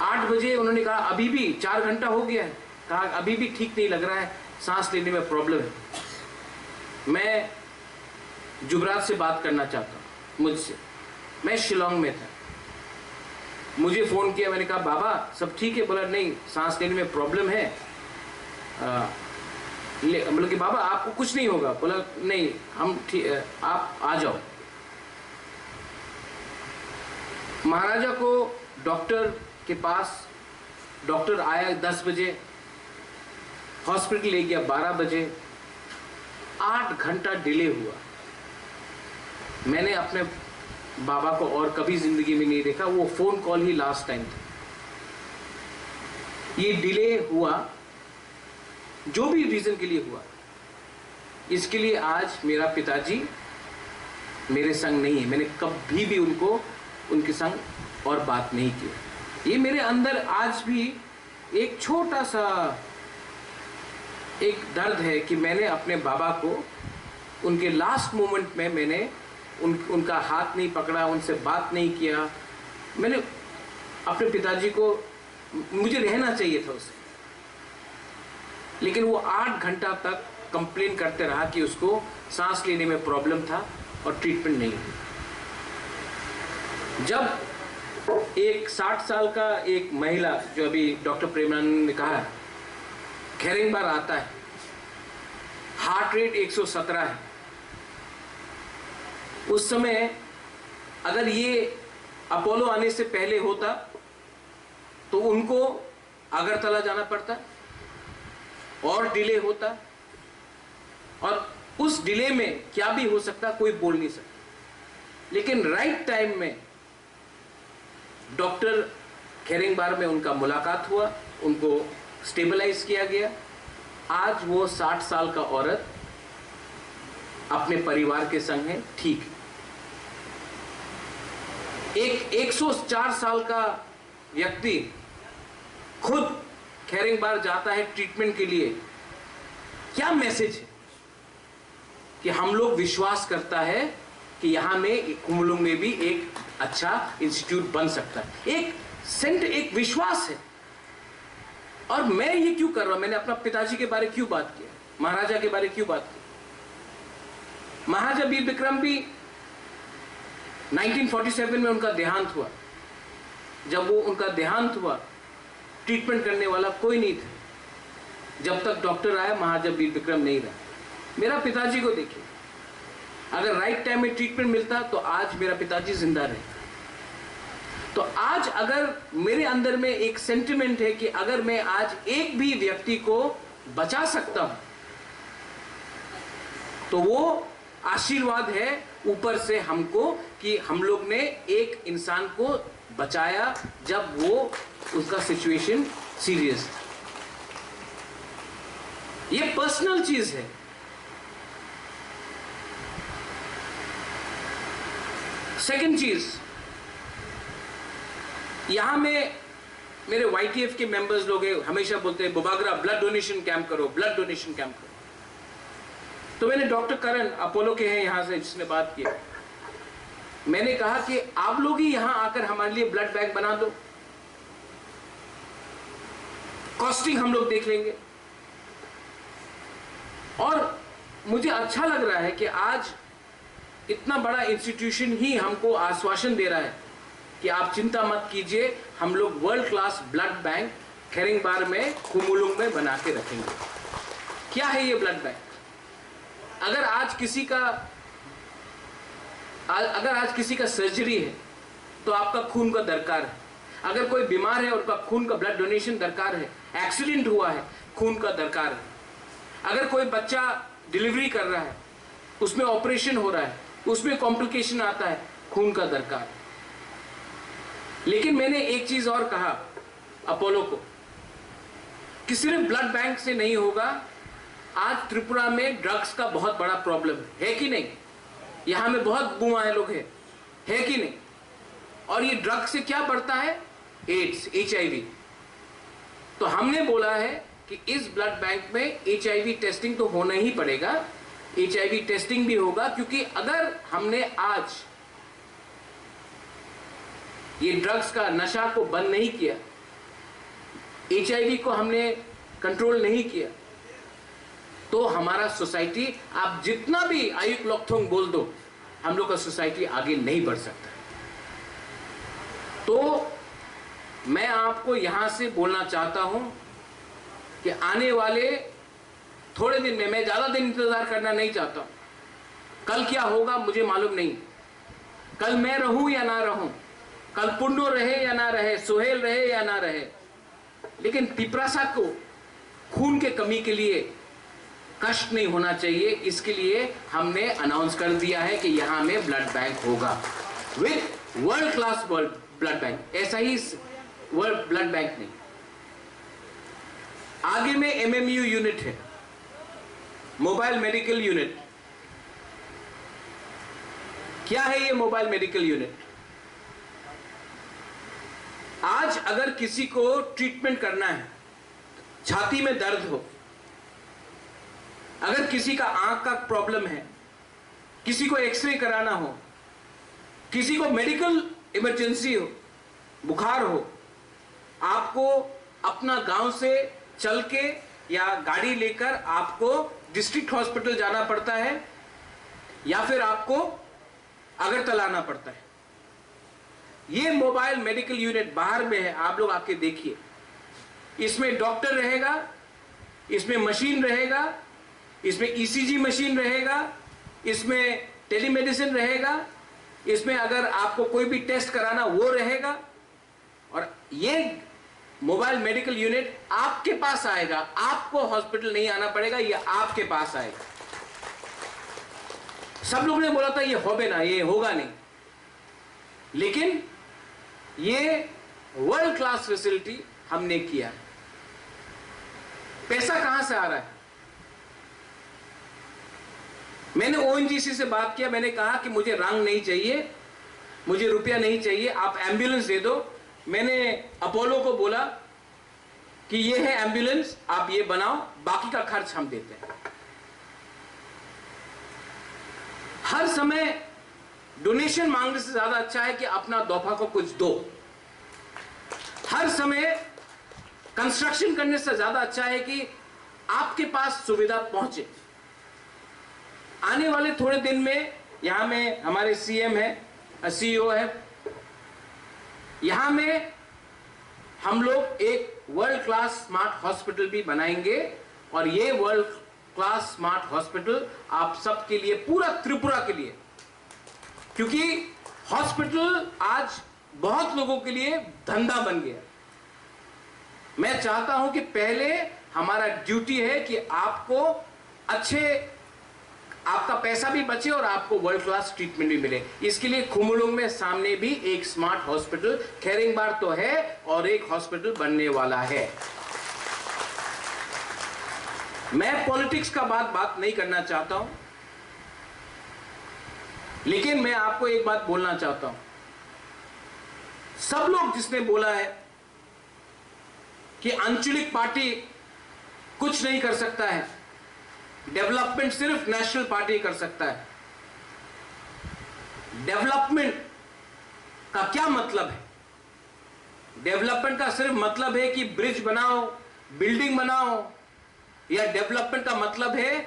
आठ बजे उन्होंने कहा, अभी भी चार घंटा हो गया है, कहा अभी भी ठीक नहीं लग रहा है, सांस लेने में प्रॉब्लम है। मैं जुबराज से बात करना चाहता हूँ, मुझसे। मैं शिलोंग में था, मुझे फोन किया, मैंने कहा बाबा सब ठीक है? बोला नहीं, सांस लेने में प्रॉब्लम है। आ, ले, बोला कि बाबा आपको कुछ नहीं होगा। बोला नहीं, हम ठीक, आप आ जाओ। महाराजा को डॉक्टर के पास, डॉक्टर आया दस बजे, हॉस्पिटल ले गया बारह बजे, आठ घंटा डिले हुआ। मैंने अपने बाबा को और कभी जिंदगी में नहीं देखा, वो फोन कॉल ही लास्ट टाइम था। ये डिले हुआ, जो भी रीजन के लिए हुआ, इसके लिए आज मेरा पिताजी मेरे संग नहीं है। मैंने कभी भी उनको, उनके संग और बात नहीं की। ये मेरे अंदर आज भी एक छोटा सा एक दर्द है कि मैंने अपने बाबा को उनके लास्ट मोमेंट में मैंने उन, उनका हाथ नहीं पकड़ा, उनसे बात नहीं किया। मैंने अपने पिताजी को, मुझे रहना चाहिए था उससे, लेकिन वो आठ घंटा तक कंप्लेन करते रहा कि उसको सांस लेने में प्रॉब्लम था और ट्रीटमेंट नहीं हुई। जब एक साठ साल का एक महिला, जो अभी डॉक्टर प्रेमानंद ने कहा है, खेरेंगबार आता है, हार्ट रेट एक सौ सत्रह है, उस समय अगर ये अपोलो आने से पहले होता तो उनको अगरतला जाना पड़ता और डिले होता, और उस डिले में क्या भी हो सकता, कोई बोल नहीं सकता। लेकिन राइट टाइम में डॉक्टर खेरेंगबार में उनका मुलाकात हुआ, उनको स्टेबलाइज किया गया। आज वो साठ साल का औरत अपने परिवार के संग है, ठीक है। एक एक सौ चार साल का व्यक्ति खुद खेरेंगबार जाता है ट्रीटमेंट के लिए, क्या मैसेज है कि हम लोग विश्वास करता है कि यहाँ में कुमलुंग में भी एक अच्छा इंस्टीट्यूट बन सकता है। एक सेंट एक विश्वास है। और मैं ये क्यों कर रहा हूं, मैंने अपना पिताजी के बारे क्यों बात किया, महाराजा के बारे क्यों बात की? महाराजा वीर विक्रम भी नाइनटीन फ़ोर्टी सेवन में उनका देहांत हुआ। जब वो उनका देहांत हुआ, ट्रीटमेंट करने वाला कोई नहीं था। जब तक डॉक्टर आया, महाराजा वीर विक्रम नहीं रहा। मेरा पिताजी को देखिए, अगर राइट टाइम में ट्रीटमेंट मिलता तो आज मेरा पिताजी जिंदा रहता। तो आज अगर मेरे अंदर में एक सेंटिमेंट है कि अगर मैं आज एक भी व्यक्ति को बचा सकता हूं, तो वो आशीर्वाद है ऊपर से हमको कि हम लोग ने एक इंसान को बचाया जब वो, उसका सिचुएशन सीरियस था। ये पर्सनल चीज है। सेकंड चीज, यहां में मेरे वाईटीएफ के मेंबर्स लोग हैं, हमेशा बोलते हैं, "बुबागरा, ब्लड डोनेशन कैंप करो, ब्लड डोनेशन कैंप करो।" तो मैंने डॉक्टर करण, अपोलो के हैं यहां से, जिसने बात की, मैंने कहा कि आप लोग ही यहां आकर हमारे लिए ब्लड बैंक बना दो, कॉस्टिंग हम लोग देख लेंगे। और मुझे अच्छा लग रहा है कि आज इतना बड़ा इंस्टीट्यूशन ही हमको आश्वासन दे रहा है कि आप चिंता मत कीजिए, हम लोग वर्ल्ड क्लास ब्लड बैंक खेरेंगबार में, खुमुलुंग में बना के रखेंगे। क्या है ये ब्लड बैंक? अगर आज किसी का, अगर आज किसी का सर्जरी है, तो आपका खून का दरकार है। अगर कोई बीमार है, उनका खून का ब्लड डोनेशन दरकार है। एक्सीडेंट हुआ है, खून का दरकार है। अगर कोई बच्चा डिलीवरी कर रहा है, उसमें ऑपरेशन हो रहा है, उसमें कॉम्प्लिकेशन आता है, खून का दरकार। लेकिन मैंने एक चीज और कहा अपोलो को कि सिर्फ ब्लड बैंक से नहीं होगा। आज त्रिपुरा में ड्रग्स का बहुत बड़ा प्रॉब्लम है, है कि नहीं? यहां में बहुत बुआए लोग हैं, है कि नहीं? और ये ड्रग से क्या बढ़ता है? AIDS, HIV. तो हमने बोला है कि इस ब्लड बैंक में एचआईवी टेस्टिंग तो होना ही पड़ेगा, एचआईवी टेस्टिंग भी होगा, क्योंकि अगर हमने आज ये ड्रग्स का नशा को बंद नहीं किया, एचआईवी को हमने कंट्रोल नहीं किया, तो हमारा सोसाइटी, आप जितना भी आयुक लोकथोंग बोल दो, हम लोग का सोसाइटी आगे नहीं बढ़ सकता। तो मैं आपको यहां से बोलना चाहता हूं कि आने वाले थोड़े दिन में, मैं ज्यादा दिन इंतजार करना नहीं चाहता हूं। कल क्या होगा, मुझे मालूम नहीं। कल मैं रहूं या ना रहूं, कल पुन्नो रहे या ना रहे, सोहेल रहे या ना रहे, लेकिन तिपरासा को खून के कमी के लिए कष्ट नहीं होना चाहिए, इसके लिए हमने अनाउंस कर दिया है कि यहां में ब्लड बैंक होगा, with world class blood bank. ऐसा ही वर्ल्ड ब्लड बैंक नहीं। आगे में एमएमयू यूनिट है, मोबाइल मेडिकल यूनिट। क्या है ये मोबाइल मेडिकल यूनिट? आज अगर किसी को ट्रीटमेंट करना है, छाती में दर्द हो, अगर किसी का आंख का प्रॉब्लम है, किसी को एक्सरे कराना हो, किसी को मेडिकल इमरजेंसी हो, बुखार हो, आपको अपना गांव से चल के या गाड़ी लेकर आपको डिस्ट्रिक्ट हॉस्पिटल जाना पड़ता है या फिर आपको अगरतला आना पड़ता है। ये मोबाइल मेडिकल यूनिट बाहर में है, आप लोग आके देखिए। इसमें डॉक्टर रहेगा, इसमें मशीन रहेगा, इसमें ईसीजी मशीन रहेगा, इसमें टेलीमेडिसिन रहेगा, इसमें अगर आपको कोई भी टेस्ट कराना वो रहेगा। और ये मोबाइल मेडिकल यूनिट आपके पास आएगा, आपको हॉस्पिटल नहीं आना पड़ेगा, ये आपके पास आएगा। सब लोग ने बोला था ये होबे ना, ये होगा नहीं, लेकिन ये वर्ल्ड क्लास फैसिलिटी हमने किया। पैसा कहां से आ रहा है? मैंने ओएनजीसी से बात किया, मैंने कहा कि मुझे रंग नहीं चाहिए, मुझे रुपया नहीं चाहिए, आप एम्बुलेंस दे दो। मैंने अपोलो को बोला कि ये है एम्बुलेंस, आप ये बनाओ, बाकी का खर्च हम देते हैं। हर समय डोनेशन मांगने से ज्यादा अच्छा है कि अपना दोफा को कुछ दो। हर समय कंस्ट्रक्शन करने से ज्यादा अच्छा है कि आपके पास सुविधा पहुंचे। आने वाले थोड़े दिन में यहाँ में हमारे सीएम है, सीईओ है, यहाँ में हम लोग एक वर्ल्ड क्लास स्मार्ट हॉस्पिटल भी बनाएंगे और ये वर्ल्ड क्लास स्मार्ट हॉस्पिटल आप सबके लिए, पूरा त्रिपुरा के लिए, क्योंकि हॉस्पिटल आज बहुत लोगों के लिए धंधा बन गया। मैं चाहता हूं कि पहले हमारा ड्यूटी है कि आपको अच्छे, आपका पैसा भी बचे और आपको वर्ल्ड क्लास ट्रीटमेंट भी मिले। इसके लिए खुमुलुंग में सामने भी एक स्मार्ट हॉस्पिटल खेरिंगबार तो है और एक हॉस्पिटल बनने वाला है। मैं पॉलिटिक्स का बात बात नहीं करना चाहता हूं, लेकिन मैं आपको एक बात बोलना चाहता हूं। सब लोग जिसने बोला है कि आंचलिक पार्टी कुछ नहीं कर सकता है, डेवलपमेंट सिर्फ नेशनल पार्टी कर सकता है। डेवलपमेंट का क्या मतलब है? डेवलपमेंट का सिर्फ मतलब है कि ब्रिज बनाओ, बिल्डिंग बनाओ, या डेवलपमेंट का मतलब है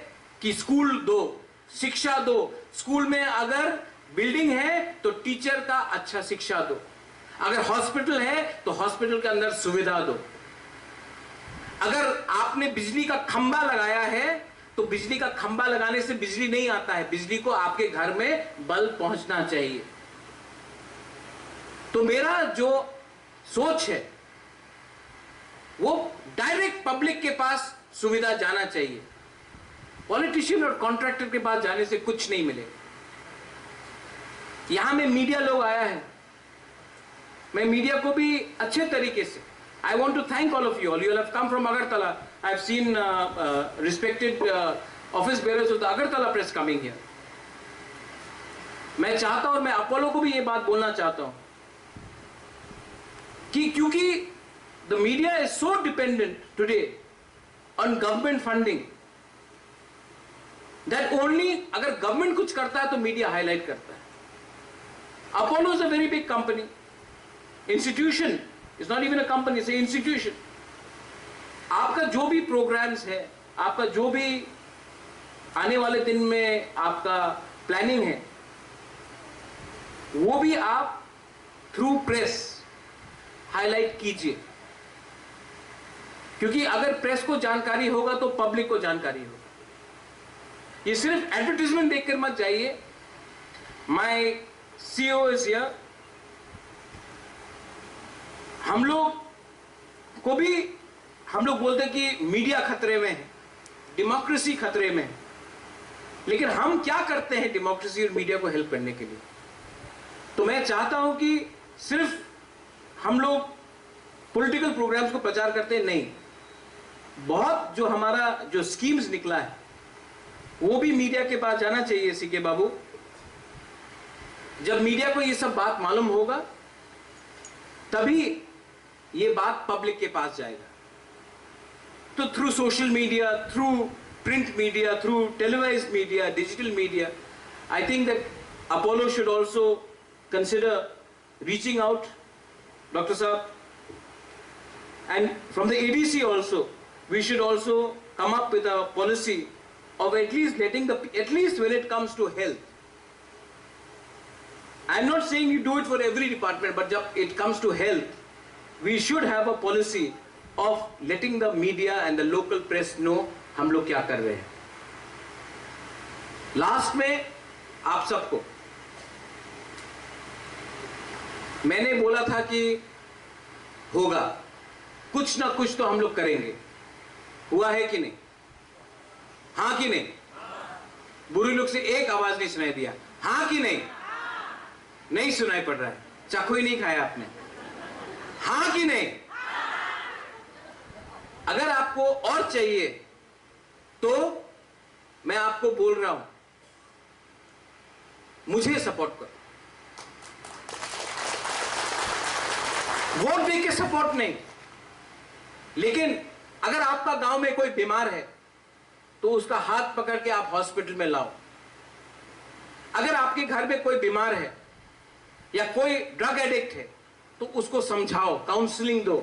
कि स्कूल दो, शिक्षा दो। स्कूल में अगर बिल्डिंग है तो टीचर का अच्छा शिक्षा दो, अगर हॉस्पिटल है तो हॉस्पिटल के अंदर सुविधा दो। अगर आपने बिजली का खंभा लगाया है तो बिजली का खंभा लगाने से बिजली नहीं आता है, बिजली को आपके घर में बल्ब पहुंचना चाहिए। तो मेरा जो सोच है वो डायरेक्ट पब्लिक के पास सुविधा जाना चाहिए। पॉलिटिशियन और कॉन्ट्रैक्टर के पास जाने से कुछ नहीं मिलेगा। यहां में मीडिया लोग आया है, मैं मीडिया को भी अच्छे तरीके से, I want to thank all of you all, you have come from Agartala, I have seen respected office bearers of the Agartala press coming here। मैं चाहता हूं और मैं अपोलो को भी ये बात बोलना चाहता हूं कि क्योंकि the media is so dependent today on government funding that only अगर गवर्नमेंट कुछ करता है तो मीडिया हाईलाइट करता है। Apollo is a very big company, institution, it's not even a company, it's a institution। आपका जो भी प्रोग्राम्स है, आपका जो भी आने वाले दिन में आपका प्लानिंग है, वो भी आप थ्रू प्रेस हाईलाइट कीजिए, क्योंकि अगर प्रेस को जानकारी होगा तो पब्लिक को जानकारी होगा। ये सिर्फ एडवर्टीजमेंट देखकर मत जाइए। My CEO is here। हम लोग को भी, हम लोग बोलते हैं कि मीडिया खतरे में है, डेमोक्रेसी खतरे में है, लेकिन हम क्या करते हैं डेमोक्रेसी और मीडिया को हेल्प करने के लिए? तो मैं चाहता हूं कि सिर्फ हम लोग पॉलिटिकल प्रोग्राम्स को प्रचार करते हैं, नहीं, बहुत जो हमारा जो स्कीम्स निकला है वो भी मीडिया के पास जाना चाहिए। सीके बाबू, जब मीडिया को ये सब बात मालूम होगा तभी ये बात पब्लिक के पास जाएगा। तो through social media, through print media, through televised media, digital media, I think that Apollo should also consider reaching out, Doctor Saab, and from the A D C also, we should also come up with a policy of at least letting the, at least when it comes to health, I am not saying you do it for every department, but जब it comes to health, we should have a policy of letting the media and the local press know हम लोग क्या कर रहे हैं। लास्ट में आप सबको मैंने बोला था कि होगा, कुछ ना कुछ तो हम लोग करेंगे। हुआ है कि नहीं? हाँ कि नहीं? बुरी लोग से एक आवाज नहीं सुनाई दिया, हाँ कि नहीं? नहीं सुनाई पड़ रहा है, चाकू ही नहीं खाया आपने, हाँ कि नहीं? अगर आपको और चाहिए तो मैं आपको बोल रहा हूं, मुझे सपोर्ट करो। वोट दे के सपोर्ट नहीं, लेकिन अगर आपका गांव में कोई बीमार है तो उसका हाथ पकड़ के आप हॉस्पिटल में लाओ। अगर आपके घर में कोई बीमार है या कोई ड्रग एडिक्ट है उसको समझाओ, काउंसलिंग दो।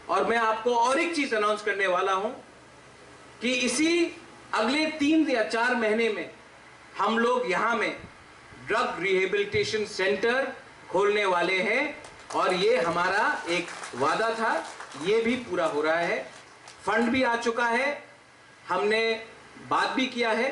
और मैं आपको और एक चीज अनाउंस करने वाला हूं कि इसी अगले तीन या चार महीने में हम लोग यहां में ड्रग रिहेबिलिटेशन सेंटर खोलने वाले हैं। और ये हमारा एक वादा था, ये भी पूरा हो रहा है। फंड भी आ चुका है, हमने बात भी किया है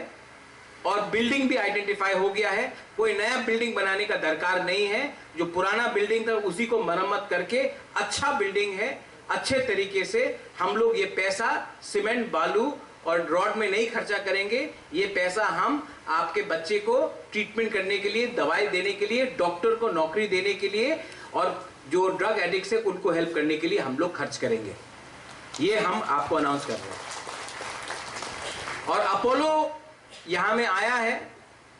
और बिल्डिंग भी आइडेंटिफाई हो गया है। कोई नया बिल्डिंग बनाने का दरकार नहीं है, जो पुराना बिल्डिंग था उसी को मरम्मत करके अच्छा बिल्डिंग है, अच्छे तरीके से हम लोग ये पैसा सीमेंट, बालू और रॉड में नहीं खर्चा करेंगे। ये पैसा हम आपके बच्चे को ट्रीटमेंट करने के लिए, दवाई देने के लिए, डॉक्टर को नौकरी देने के लिए और जो ड्रग एडिक्ट्स है उनको हेल्प करने के लिए हम लोग खर्च करेंगे। ये हम आपको अनाउंस कर रहे हैं। और अपोलो यहां में आया है।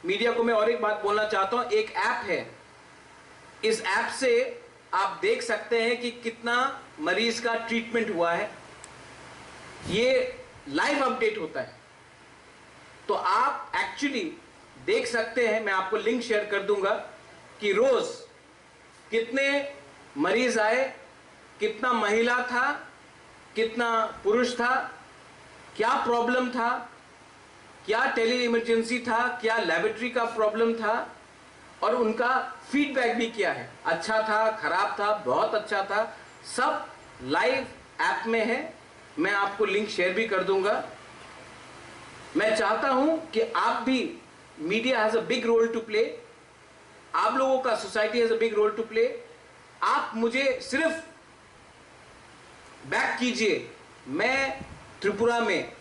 मीडिया को मैं और एक बात बोलना चाहता हूं, एक ऐप है, इस ऐप से आप देख सकते हैं कि कितना मरीज का ट्रीटमेंट हुआ है। ये लाइव अपडेट होता है, तो आप एक्चुअली देख सकते हैं। मैं आपको लिंक शेयर कर दूंगा कि रोज कितने मरीज आए, कितना महिला था, कितना पुरुष था, क्या प्रॉब्लम था, क्या टेली इमरजेंसी था, क्या लेबोरेटरी का प्रॉब्लम था, और उनका फीडबैक भी क्या है, अच्छा था, खराब था, बहुत अच्छा था। सब लाइव ऐप में है। मैं आपको लिंक शेयर भी कर दूंगा। मैं चाहता हूं कि आप भी, media has a big role to play, आप लोगों का, society has a big role to play. आप मुझे सिर्फ बैक कीजिए। मैं त्रिपुरा में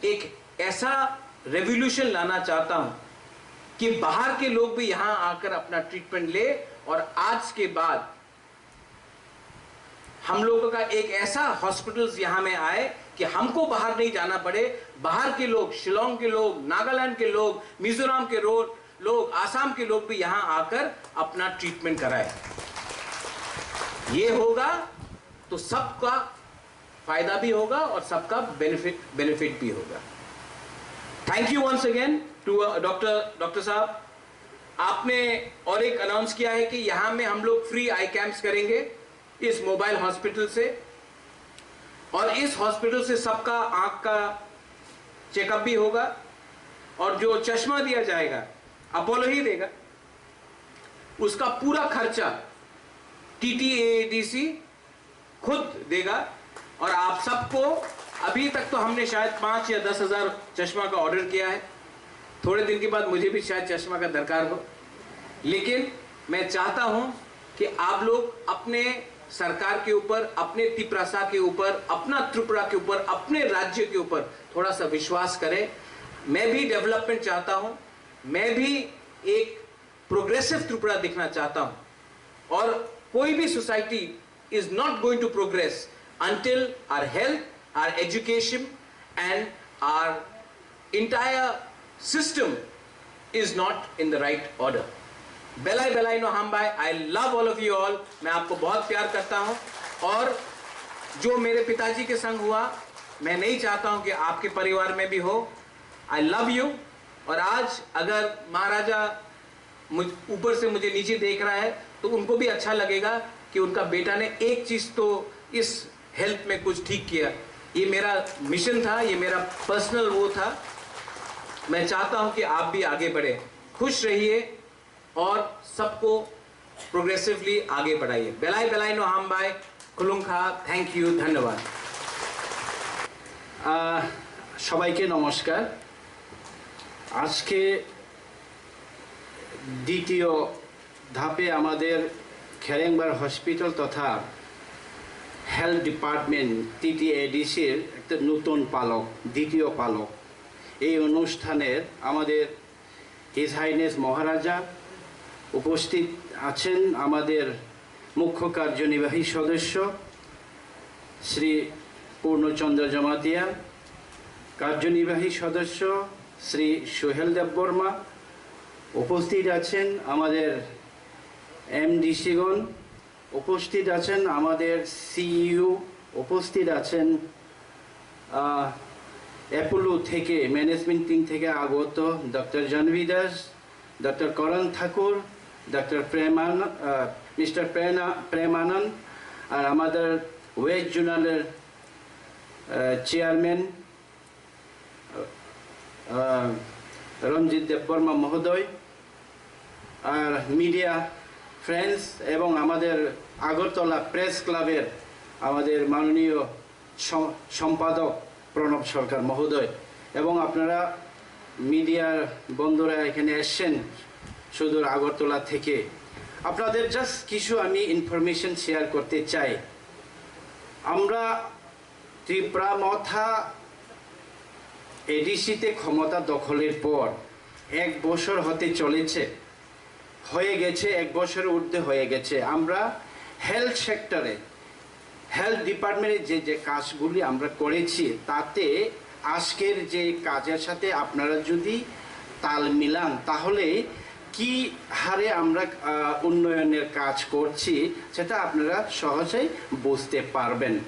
एक ऐसा रेवोल्यूशन लाना चाहता हूं कि बाहर के लोग भी यहां आकर अपना ट्रीटमेंट ले, और आज के बाद हम लोगों का एक ऐसा हॉस्पिटल्स यहाँ में आए कि हमको बाहर नहीं जाना पड़े। बाहर के लोग, शिलोंग के लोग, नागालैंड के लोग, मिजोरम के रो-, लोग, आसाम के लोग भी यहाँ आकर अपना ट्रीटमेंट कराए। ये होगा तो सबका फायदा भी होगा और सबका बेनिफिट, बेनिफिट भी होगा। Thank you once again to doctor, doctor साहब। आपने और एक अनाउंस किया है कि यहाँ में हम लोग फ्री आई कैंप्स करेंगे इस मोबाइल हॉस्पिटल से, और इस हॉस्पिटल से सबका आंख का चेकअप भी होगा, और जो चश्मा दिया जाएगा, अपोलो ही देगा, उसका पूरा खर्चा टीटीएडीसी खुद देगा। और आप सबको, अभी तक तो हमने शायद पाँच या दस हज़ार चश्मा का ऑर्डर किया है, थोड़े दिन के बाद मुझे भी शायद चश्मा का दरकार हो, लेकिन मैं चाहता हूं कि आप लोग अपने सरकार के ऊपर, अपने तिपरासा के ऊपर, अपना त्रिपुरा के ऊपर, अपने राज्य के ऊपर थोड़ा सा विश्वास करें। मैं भी डेवलपमेंट चाहता हूं, मैं भी एक प्रोग्रेसिव त्रिपुरा देखना चाहता हूं। और कोई भी society is not going to progress until our health, our education and our entire system is not in the right order. Belai belai no hambai, I love all of you all, मैं आपको बहुत प्यार करता हूं। और जो मेरे पिताजी के संग हुआ, मैं नहीं चाहता हूं कि आपके परिवार में भी हो। I love you। और आज अगर महाराजा मुझ, ऊपर से मुझे नीचे देख रहा है, तो उनको भी अच्छा लगेगा कि उनका बेटा ने एक चीज तो इस हेल्थ में कुछ ठीक किया। ये मेरा मिशन था, ये मेरा पर्सनल वो था। मैं चाहता हूं कि आप भी आगे बढ़े, खुश रहिए और सबको प्रोग्रेसिवली आगे बढ़ाइए। Belai belai no hambai, khulumkha, thank you, dhanyobad। আহ, সবাইকে নমস্কার। আজকে দ্বিতীয় ধাপে আমাদের খেরেংবার হসপিটাল তথা হেলথ ডিপার্টমেন্ট টিটিএডিসির একটা নতুন পালক, দ্বিতীয় পালক। এই অনুষ্ঠানের আমাদের হিজ হাইনেস মহারাজা উপস্থিত আছেন, আমাদের মুখ্য কার্যনির্বাহী সদস্য শ্রী পূর্ণচন্দ্র জমাতিয়া, কার্যনির্বাহী সদস্য শ্রী সোহেল দেববর্মা, উপস্থিত আছেন আমাদের এমডিসিগণ, উপস্থিত আছেন আমাদের সিইও, উপস্থিত আছেন আহ, অ্যাপোলো থেকে, ম্যানেজমেন্ট টিম থেকে আগত ডক্টর জাহ্নবী দাস, ডক্টর করণ ঠাকুর, ডক্টর প্রেমান আহ, মিস্টার প্রেনা-, প্রেমানন্দ, আর আমাদের ওয়েস্ট জোনালের চেয়ারম্যান রঞ্জিত দেববর্মা মহোদয়, আর মিডিয়া ফ্রেন্ডস এবং আমাদের আগরতলা প্রেস ক্লাবের আমাদের মাননীয় সম-, সম্পাদক প্রণব সরকার মহোদয় এবং আপনারা মিডিয়ার বন্ধুরা এখানে এসছেন সুদূর আগরতলা থেকে, আপনাদের জাস্ট কিছু আমি ইনফরমেশন শেয়ার করতে চাই। আমরা ত্রিপুরা মথা এডিসিতে ক্ষমতা দখলের পর এক বছর হতে চলেছে, হয়ে গেছে, এক বছরের ঊর্ধ্বে হয়ে গেছে। আমরা হেলথ সেক্টরে, হেলথ ডিপার্টমেন্টে যে যে কাজগুলি আমরা করেছি, তাতে আজকের যে কাজের সাথে আপনারা যদি তাল মিলান, তাহলে কি হারে আমরা আহ, উন্নয়নের কাজ করছি, সেটা আপনারা সহজেই বুঝতে পারবেন।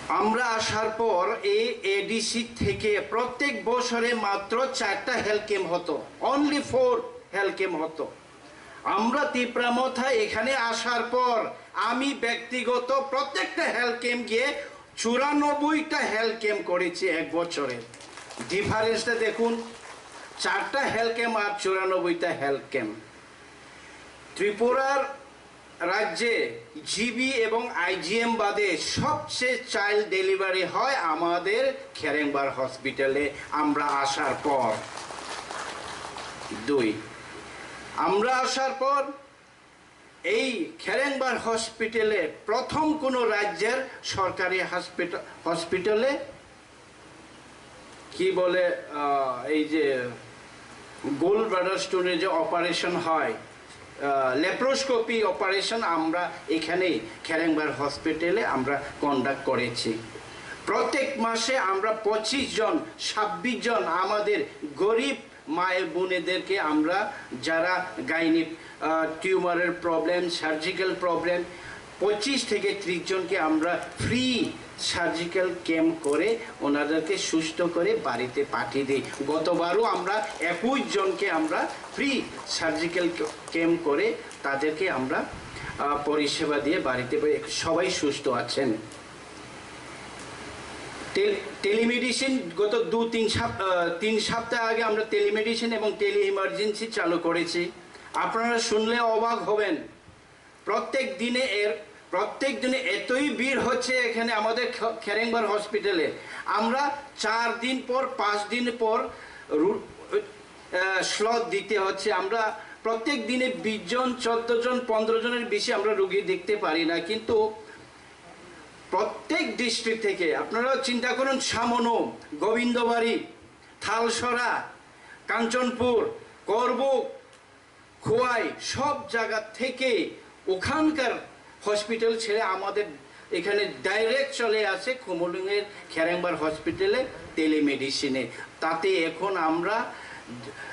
আমরা আসার পর এই এডিসি থেকে প্রত্যেক বছরে মাত্র চারটা হেলথ ক্যাম্প হতো, অনলি ফোর হেলথ ক্যাম্প হতো। আমরা তিপ্রা মথা এখানে আসার পর আমি ব্যক্তিগত প্রত্যেকটা হেলথ ক্যাম্প গিয়ে চুরানব্বইটা হেলথ ক্যাম্প করেছি এক বছরে। ডিফারেন্সটা দেখুন, চারটা হেলথ ক্যাম্প আর চুরানব্বইটা হেলথ ক্যাম্প। ত্রিপুরার রাজ্যে জিবি এবং আইজিএম বাদে সবচেয়ে চাইল্ড ডেলিভারি হয় আমাদের খেরেংবার হসপিটালে আমরা আসার পর। দুই, আমরা আসার পর এই খেরেংবার হসপিটালে প্রথম কোনো রাজ্যের সরকারি হসপিটাল, হসপিটালে কি বলে, আহ, এই যে গোল্ড ব্লাডার স্টোনের যে অপারেশন হয়, লেপ্রোস্কোপি অপারেশন, আমরা এখানেই খেরেংবার হসপিটালে আমরা কন্ডাক্ট করেছি। প্রত্যেক মাসে আমরা পঁচিশ জন, ছাব্বিশ জন আমাদের গরিব মায়ের বোনেদেরকে আমরা, যারা গাইনি টিউমারের প্রবলেম, সার্জিক্যাল প্রবলেম, পঁচিশ থেকে ত্রিশ জনকে আমরা ফ্রি সার্জিক্যাল ক্যাম্প করে ওনাদেরকে সুস্থ করে বাড়িতে পাঠিয়ে দিই। গতবারও আমরা একুশ জনকে আমরা ফ্রি সার্জিক্যাল ক্যাম্প করে তাদেরকে আমরা আহ, পরিষেবা দিয়ে বাড়িতে পে-, সবাই সুস্থ আছেন। টেল-, টেলিমেডিসিন গত দু তিন সপ-, আহ, তিন সপ্তাহ আগে আমরা টেলিমেডিসিন এবং টেলি ইমার্জেন্সি চালু করেছি। আপনারা শুনলে অবাক হবেন, প্রত্যেক দিনে এর, প্রত্যেক দিনে এতই ভিড় হচ্ছে এখানে আমাদের খে-, খেরেংবার হসপিটালে। আমরা চার দিন পর, পাঁচ দিন পর রু-, আহ, স্লট দিতে হচ্ছে। আমরা প্রত্যেক দিনে বিশ জন, চোদ্দ জন, পনেরো জনের বেশি আমরা রুগী দেখতে পারি না, কিন্তু প্রত্যেক ডিস্ট্রিক্ট থেকে, আপনারা চিন্তা করুন, সামনো, গোবিন্দবাড়ি, থালসরা, কাঞ্চনপুর, করবুক, খোয়াই, সব জায়গা থেকে ওখানকার হসপিটাল ছেড়ে আমাদের এখানে ডাইরেক্ট চলে আসে খুমুলুঙের খেরেংবার হসপিটালে টেলিমেডিসিনে। তাতে এখন আমরা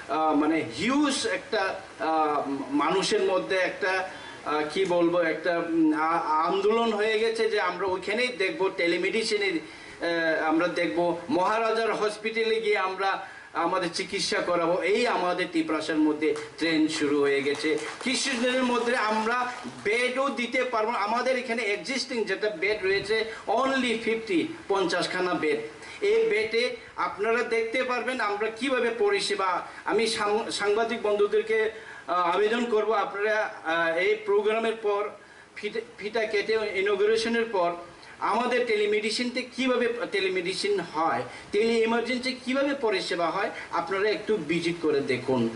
আহ, মানে হিউজ একটা আহ, মানুষের মধ্যে একটা আহ, কি বলবো, একটা উম, আ- আন্দোলন হয়ে গেছে যে আমরা ওইখানেই দেখবো টেলিমেডিসিনে। আহ, আমরা দেখবো মহারাজার হসপিটালে গিয়ে আমরা আমাদের চিকিৎসা করাবো। এই আমাদের তিপ্রাসের মধ্যে ট্রেন্ড শুরু হয়ে গেছে। কিছুদিনের মধ্যে আমরা বেডও দিতে পারবো। আমাদের এখানে এক্সিস্টিং যেটা বেড রয়েছে, অনলি ফিফটি, পঞ্চাশখানা বেড। এই বেডে আপনারা দেখতে পারবেন আমরা কিভাবে পরিষেবা। আমি সাং- সাংবাদিক বন্ধুদেরকে আহ, আবেদন করব, আপনারা আহ, এই প্রোগ্রামের পর ফিতে- ফিতা কেটে ইনোগ্রেশনের পর আমাদের টেলিমেডিসিনতে কিভাবে টেলিমেডিসিন হয়, টেলি ইমার্জেন্সি কিভাবে পরিষেবা হয়, আপনারা একটু ভিজিট করে দেখুন।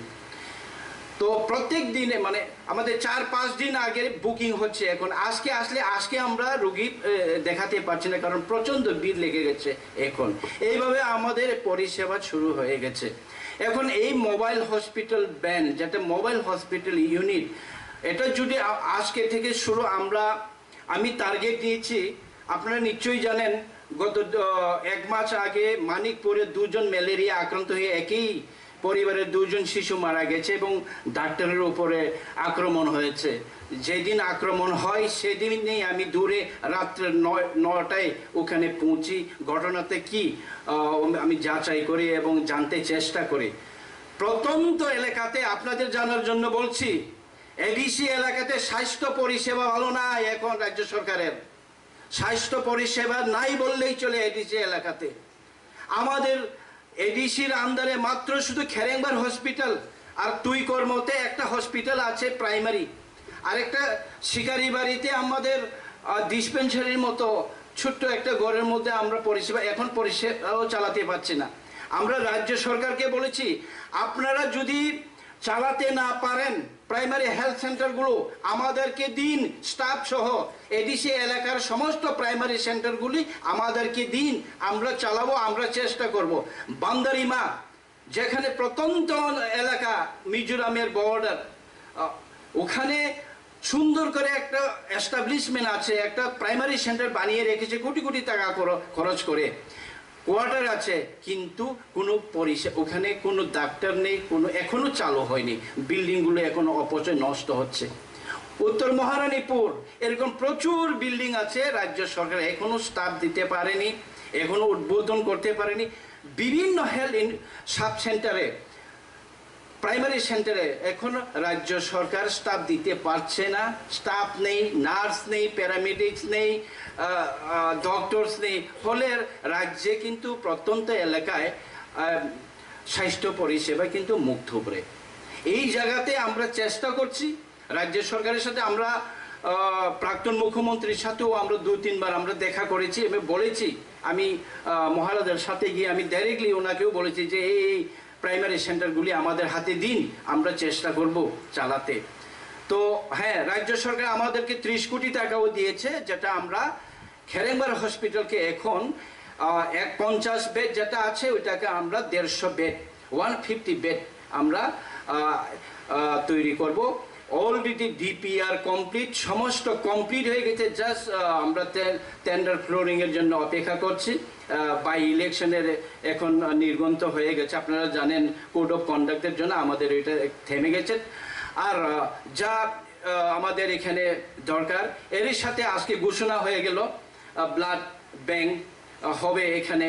তো প্রত্যেক দিনে, মানে, আমাদের চার পাঁচ দিন আগে বুকিং হচ্ছে। এখন আজকে আসলে আজকে আমরা রুগী এ, দেখাতে পারছি না, কারণ প্রচণ্ড ভিড় লেগে গেছে। এখন এইভাবে আমাদের পরিষেবা শুরু হয়ে গেছে। এখন এই মোবাইল হসপিটাল ভ্যান, যেটা মোবাইল হসপিটাল ইউনিট, এটা যদি আ- আজকে থেকে শুরু আমরা, আমি টার্গেট নিয়েছি। আপনারা নিশ্চয়ই জানেন, গত আহ, এক মাস আগে মানিকপুরে দুজন ম্যালেরিয়া আক্রান্ত হয়ে একই পরিবারের দুজন শিশু মারা গেছে এবং ডাক্তারের উপরে আক্রমণ হয়েছে। যেদিন আক্রমণ হয়, সেদিনই আমি দূরে রাত্রে নয় নটায় ওখানে পৌঁছি। ঘটনাতে কি, আহ, আমি যাচাই করি এবং জানতে চেষ্টা করি। প্রত্যন্ত এলাকাতে আপনাদের জানার জন্য বলছি, এডিসি এলাকাতে স্বাস্থ্য পরিষেবা ভালো নাই এখন রাজ্য সরকারের। স্বাস্থ্য পরিষেবা নাই বললেই চলে এডিসি এলাকাতে। আমাদের এডিসির আন্ডারে মাত্র শুধু খেরেংবার হসপিটাল আর তুইকর্মতে একটা হসপিটাল আছে প্রাইমারি, আর একটা শিকারিবাড়িতে আমাদের, আহ, ডিসপেন্সারির মতো ছোট্ট একটা ঘরের মধ্যে আমরা পরিষেবা, এখন পরিষেবাও চালাতে পারছি না। আমরা রাজ্য সরকারকে বলেছি, আপনারা যদি চালাতে না পারেন প্রাইমারি হেলথ সেন্টারগুলো, আমাদেরকে দিন, স্টাফ সহ। এডিসি এলাকার সমস্ত প্রাইমারি সেন্টারগুলি আমাদেরকে দিন, আমরা চালাবো, আমরা চেষ্টা করব। বান্দারিমা, যেখানে প্রত্যন্ত এলাকা, মিজোরামের বর্ডার, ওখানে সুন্দর করে একটা এস্টাবলিশমেন্ট আছে, একটা প্রাইমারি সেন্টার বানিয়ে রেখেছে কোটি কোটি টাকা খর-, খরচ করে। কোয়ার্টার আছে, কিন্তু কোনো পরিষে-, ওখানে কোনো ডাক্তার নেই, কোনো, এখনো চালু হয়নি, বিল্ডিংগুলো এখনো অপচয়, নষ্ট হচ্ছে। উত্তর মহারানীপুর, এরকম প্রচুর বিল্ডিং আছে, রাজ্য সরকার এখনো স্টাফ দিতে পারেনি, এখনো উদ্বোধন করতে পারেনি। বিভিন্ন হেলথ ইন-, সাব সেন্টারে, প্রাইমারি সেন্টারে এখন রাজ্য সরকার স্টাফ দিতে পারছে না। স্টাফ নেই, নার্স নেই, প্যারামেডিক্স নেই, ডক্টরস নেই। ফলে রাজ্যে কিন্তু প্রত্যন্ত এলাকায়, আহ, স্বাস্থ্য পরিষেবা কিন্তু মুখ থুবড়ে। এই জায়গাতে আমরা চেষ্টা করছি রাজ্য সরকারের সাথে। আমরা, আহ, প্রাক্তন মুখ্যমন্ত্রীর সাথেও আমরা দু তিনবার আমরা দেখা করেছি এবং বলেছি, আমি, আহ, মহারাজার সাথে গিয়ে আমি ডাইরেক্টলি ওনাকেও বলেছি যে এই, এই প্রাইমারি সেন্টারগুলি আমাদের হাতে দিন, আমরা চেষ্টা করব চালাতে। তো হ্যাঁ, রাজ্য সরকার আমাদেরকে ত্রিশ কোটি টাকাও দিয়েছে, যেটা আমরা খেরেংবার হসপিটালকে এখন, আহ, এক পঞ্চাশ বেড যেটা আছে, ওইটাকে আমরা দেড়শো বেড, ওয়ান ফিফটি বেড আমরা, আহ, আহ, তৈরি করব। অলরেডি ডিপিআর কমপ্লিট, সমস্ত কমপ্লিট হয়ে গেছে। জাস্ট আমরা টেন্ডার ফ্লোরিং এর জন্য অপেক্ষা করছি। বাই ইলেকশনের এখন নির্গন্ত হয়ে গেছে, আপনারা জানেন, কোড অফ কন্ডাক্টের জন্য আমাদের এটা থেমে গেছে। আর, আহ, যা, আহ, আমাদের এখানে দরকার, এরই সাথে আজকে ঘোষণা হয়ে গেল, আহ, ব্লাড ব্যাংক, আহ, হবে এখানে,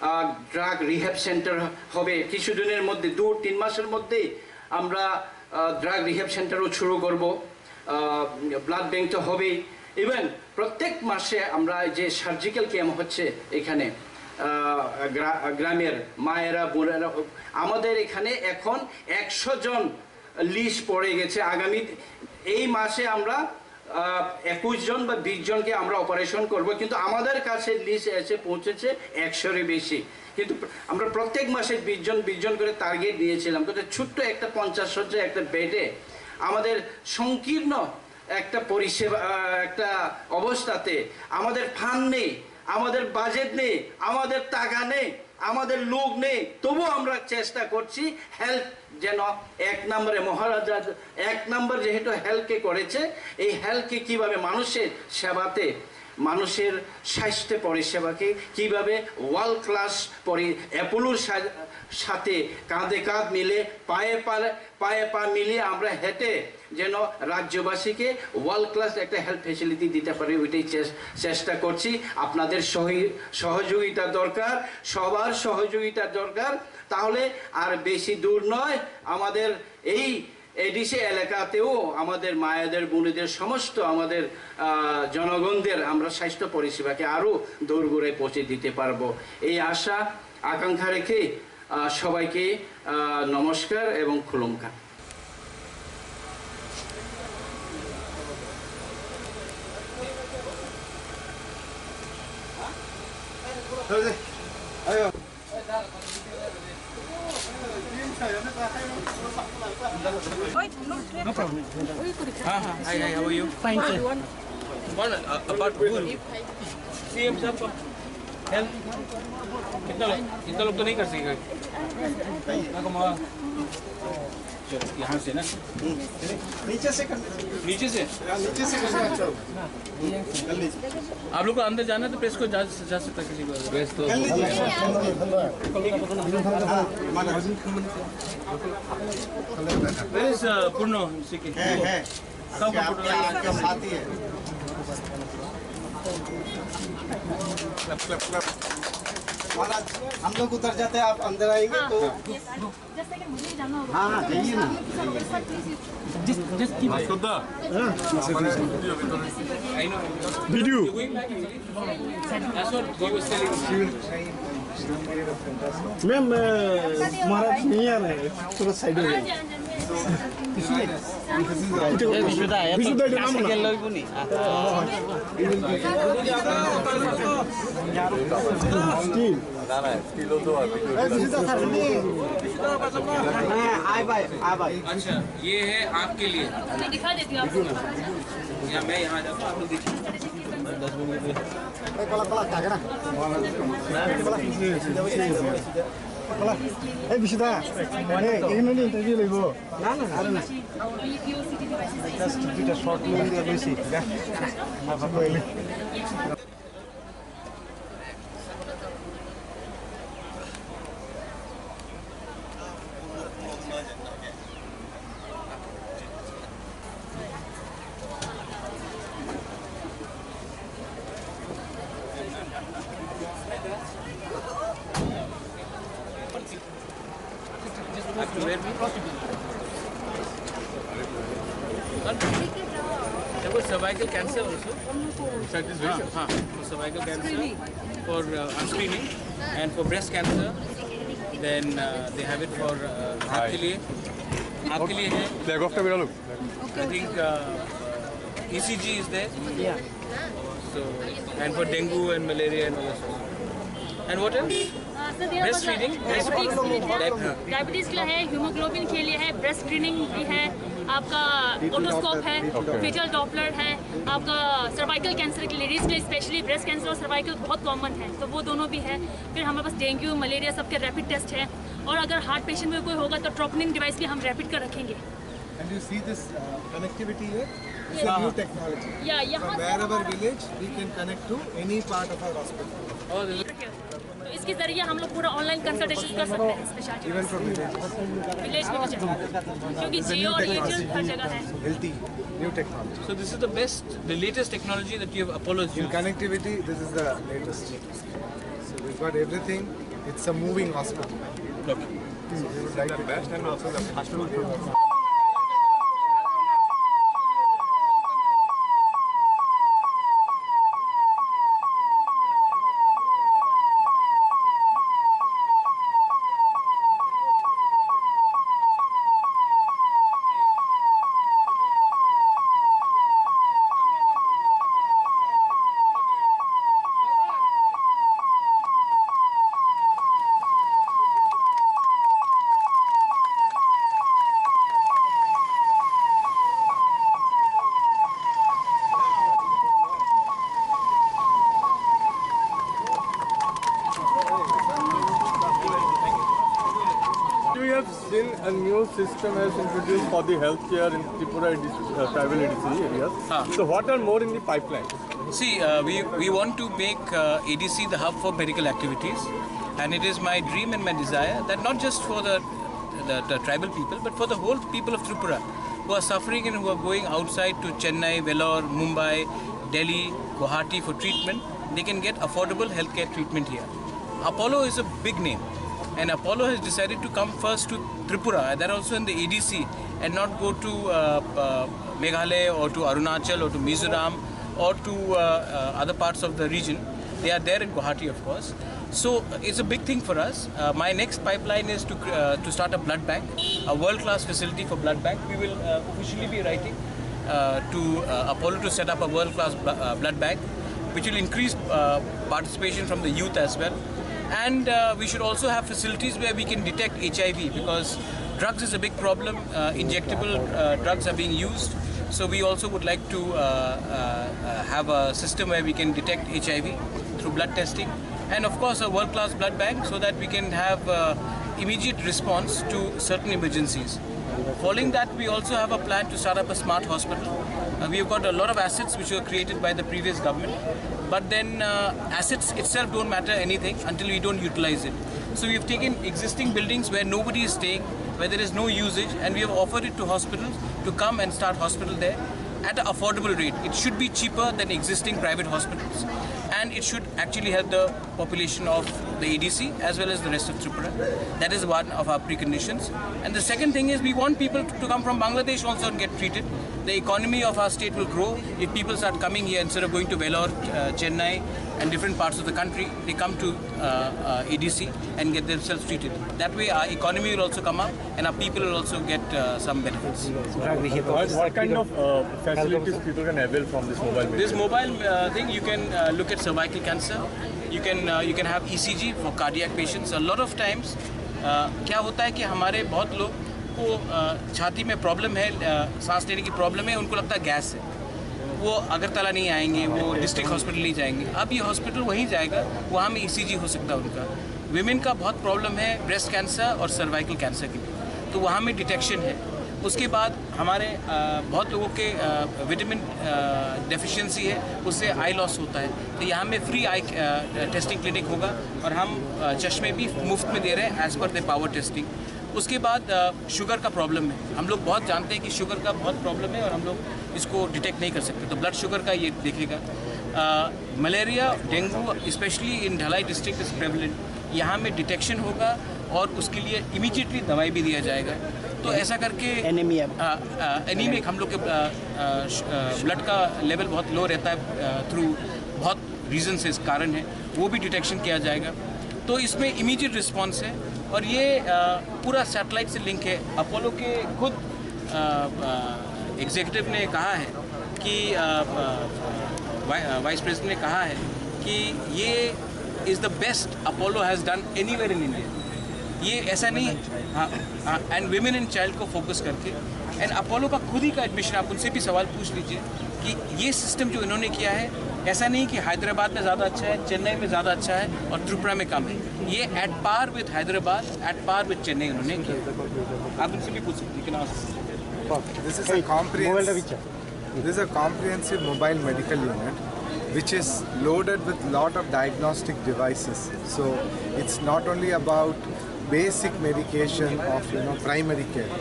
আহ, ড্রাগ রিহ্যাব সেন্টার হবে কিছুদিনের মধ্যে, দু তিন মাসের মধ্যেই আমরা, আহ, ড্রাগ রিহ্যাব সেন্টারও শুরু করব। আহ, ব্লাড ব্যাংক তো হবেই, ইভেন প্রত্যেক মাসে আমরা যে সার্জিক্যাল ক্যাম্প হচ্ছে এখানে, আহ, গ্রা-, গ্রামের মায়েরা, বোনেরা, আমাদের এখানে এখন একশো জন লিস্ট পড়ে গেছে। আগামী এই মাসে আমরা, আহ, একুশ জন বা বিশ জনকে আমরা অপারেশন করব, কিন্তু আমাদের কাছে লিস্ট এসে পৌঁছেছে একশোরই বেশি। কিন্তু প্র-, আমরা প্রত্যেক মাসে বিশ জন, বিশ জন করে টার্গেট নিয়েছিলাম, কিন্তু ছোট্ট একটা পঞ্চাশ শয্যা একটা বেডে আমাদের সংকীর্ণ একটা পরিষেবা, আহ, একটা অবস্থাতে আমাদের ফান্ড নেই, আমাদের বাজেট নেই, আমাদের টাকা নেই, আমাদের লোক নেই, তবু আমরা চেষ্টা করছি হেলথ যেন এক নম্বরে, মহারাজা এক নম্বর যেহেতু হেলথকে করেছে, এই হেলথকে কিভাবে মানুষের সেবাতে, মানুষের স্বাস্থ্য পরিষেবাকে কিভাবে ওয়ার্ল্ড ক্লাস পরি-, অ্যাপোলোর সা-, সাথে কাঁধে কাঁধ মিলে, পায়ে পা, পায়ে পা মিলিয়ে আমরা হেঁটে যেন রাজ্যবাসীকে ওয়ার্ল্ড ক্লাস একটা হেলথ ফেসিলিটি দিতে পারি, ওইটাই চেস-, চেষ্টা করছি। আপনাদের সহি-, সহযোগিতা দরকার, সবার সহযোগিতা দরকার। তাহলে আর বেশি দূর নয়, আমাদের এই এডিসি এলাকাতেও আমাদের মায়েদের, বোনেদের, সমস্ত আমাদের, আহ, জনগণদের আমরা স্বাস্থ্য পরিষেবাকে আরও দোরগোড়ায় পৌঁছে দিতে পারবো, এই আশা আকাঙ্ক্ষা রেখে, আহ, সবাইকে, আহ, নমস্কার এবং খুলুমখান। No problem. Hi, hi, how are you? Fine, sir. One, uh, apart, CM साहब का हेल्प कितना लोग, कितना लोग तो नहीं कर सकेगा? ना कमावा। चलो, यहाँ से ना। नीचे से कर। नीचे से? हाँ, नीचे से कर। चलो। कर लीजिए। आप लोग को अंदर जाना है तो प्रेस को जा, जा सकता है किसी को। प्रेस तो कर लीजिए। हाँ, माना। प्रेस, अ, पूर्ण सीखे। है, है। सब आपके, आपके साथ ही है। Clap, clap, clap. महाराज, हम लोग उधर जाते हैं, आप अंदर आएंगे तो। हाँ, हाँ, जाइए ना। Video. Ma'am, uh, महाराज नहीं आ रहे हैं, थोड़ा side हो जाइए। Bishuda, bishuda, itu nama. Steel. Steel. Bishuda, sir, ini. Hai, bhai, hai, bhai. अच्छा, ये है आँख के लिए। मैं दिखा देती हूँ आपको। या मैं यहाँ आ जाता हूँ, आप लोग देखिए। Kola, kola, taka na. Kola. Kola. Eh, bishuda. Eh, ini ni interview lagi. Na, na, na. Just kita short ni dia besi. देखो, cervical cancer also। हाँ, हाँ। For cervical cancer, for uh, screening and for breast cancer, then uh, they have it for uh, आँख के लिए। आँख के लिए है। Flag off টা বেরালো। I think uh, E C G is there। So, and for dengue and malaria and all that stuff। And what else? Breast feeding, breast feeding। Diabetes के लिए है, hemoglobin के लिए है, breast screening भी है, आपका otoscope है, fetal Doppler है, आपका cervical cancer के लिए, लेडीज के लिए specially breast cancer और cervical बहुत कॉमन है, तो वो दोनों भी है। फिर हमारे पास डेंगू, मलेरिया, सबके रैपिड टेस्ट है, और अगर हार्ट पेशेंट में कोई होगा तो ट्रोपोनिन डिवाइस भी हम रैपिड का रखेंगे। And you see this uh, connectivity here? It's a new technology। या, यहाँ से wherever village, we can connect to any part of our hospital। तो इसके जरिए हम लोग पूरा ऑनलाइन कंसल्टेशन कर सकते हैं specialist. Even from villages। Village में भी जाए, क्योंकि जियो और एयरटेल हर जगह है। Healthy, new technology। So this is the best, the latest technology that you have Apollo's used। In connectivity, this is the latest। So we've got everything। It's a moving hospital। Okay। So we would like to best and also the fastest। We have seen a new system has introduced for the healthcare in Tripura A D C, uh, tribal A D C areas. So what are more in the pipeline? See, uh, we, we want to make uh, A D C the hub for medical activities, and it is my dream and my desire that not just for the, the, the tribal people, but for the whole people of Tripura who are suffering and who are going outside to Chennai, Vellore, Mumbai, Delhi, Guwahati for treatment, they can get affordable healthcare treatment here. Apollo is a big name, and Apollo has decided to come first to Tripura, that also in the A D C, and not go to uh, uh, Meghalaya or to Arunachal or to Mizoram or to uh, uh, other parts of the region. They are there in Guwahati, of course. So it's a big thing for us. Uh, my next pipeline is to cr- uh, to start a blood bank, a world-class facility for blood bank. We will uh, officially be writing uh, to uh, Apollo to set up a world-class bl- uh, blood bank, which will increase uh, participation from the youth as well. And uh, we should also have facilities where we can detect H I V, because drugs is a big problem. Uh, injectable uh, drugs are being used. So we also would like to uh, uh, uh, have a system where we can detect H I V through blood testing. And of course, a world-class blood bank so that we can have uh, immediate response to certain emergencies. Following that, we also have a plan to start up a smart hospital. Uh, we have got a lot of assets which were created by the previous government, but then uh, assets itself don't matter anything until we don't utilize it. So we have taken existing buildings where nobody is staying, where there is no usage, and we have offered it to hospitals to come and start hospital there at an affordable rate. It should be cheaper than existing private hospitals. And it should actually help the population of the A D C as well as the rest of Tripura. That is one of our preconditions. And the second thing is, we want people to come from Bangladesh also and get treated. The economy of our state will grow if people start coming here instead of going to Vellore, uh, Chennai, and different parts of the country. They come to uh, uh, A D C and get themselves treated. That way, our economy will also come up and our people will also get uh, some benefits. What, what kind of uh, facilities people can avail from this mobile medical? This mobile uh, thing, you can uh, look at cervical cancer, you can uh, you can have E C G for cardiac patients. A lot of times, uh, क्या होता है कि हमारे बहुत लोग को uh, छाती में प्रॉब्लम है, uh, सांस लेने की प्रॉब्लम है, उनको लगता है गैस है, वो अगरतला नहीं आएंगे, वो डिस्ट्रिक्ट हॉस्पिटल नहीं जाएंगे। अब ये हॉस्पिटल वहीं जाएगा, वहाँ में ईसीजी हो सकता है उनका। विमेन का बहुत प्रॉब्लम है ब्रेस्ट कैंसर और सर्वाइकल कैंसर के लिए, तो वहाँ में डिटेक्शन है। उसके बाद हमारे अ, बहुत लोगों के विटामिन डेफिशिएंसी है, उससे आई लॉस होता है। तो यहाँ में फ्री आई टेस्टिंग क्लिनिक होगा और हम अ, चश्मे भी मुफ्त में दे रहे हैं, as per the power testing. उसके बाद शुगर का प्रॉब्लम है, हम लोग बहुत जानते हैं कि शुगर का बहुत प्रॉब्लम है और हम लोग इसको डिटेक्ट नहीं कर सकते, तो ब्लड शुगर का ये देखेगा। Malaria, dengue, especially in Dhalai district is prevalent, यहाँ में डिटेक्शन होगा और उसके लिए इमीडिएटली दवाई भी दिया जाएगा। तो ऐसा करके एनीमिया। एनीमिक हम लोग के ब्लड का लेवल बहुत लो रहता है थ्रू बहुत रीजन से, कारण है, वो भी डिटेक्शन किया जाएगा। तो इसमें इमीडिएट रिस्पॉन्स है और ये अ, पूरा सैटेलाइट से लिंक है। अपोलो के खुद एग्जीक्यूटिव ने कहा है कि अ, अ, वाइ- अ, वाइस प्रेसिडेंट ने कहा है कि ये is the best Apollo has done anywhere in India। ये ऐसा नहीं, हाँ, हाँ, एंड विमेन एंड चाइल्ड को फोकस करके, एंड अपोलो का खुद ही का एडमिशन, आप उनसे भी सवाल पूछ लीजिए कि ये सिस्टम जो इन्होंने किया है, ऐसा नहीं कि हैदराबाद में ज़्यादा अच्छा है, चेन्नई में ज़्यादा अच्छा है और त्रिपुरा में कम है। ये at par with Hyderabad, at par with Chennai उन्होंने किया। आप उनसे भी पूछ सकते हैं, you can ask। This is a comprehensive, this is a comprehensive mobile medical unit which is loaded with lot of diagnostic devices. So it's not only about basic medication of, you know, primary care.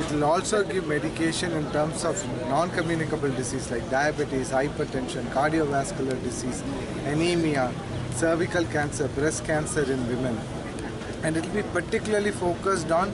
It will also give medication in terms of non-communicable disease like diabetes, hypertension, cardiovascular disease, anemia, cervical cancer, breast cancer in women. And it will be particularly focused on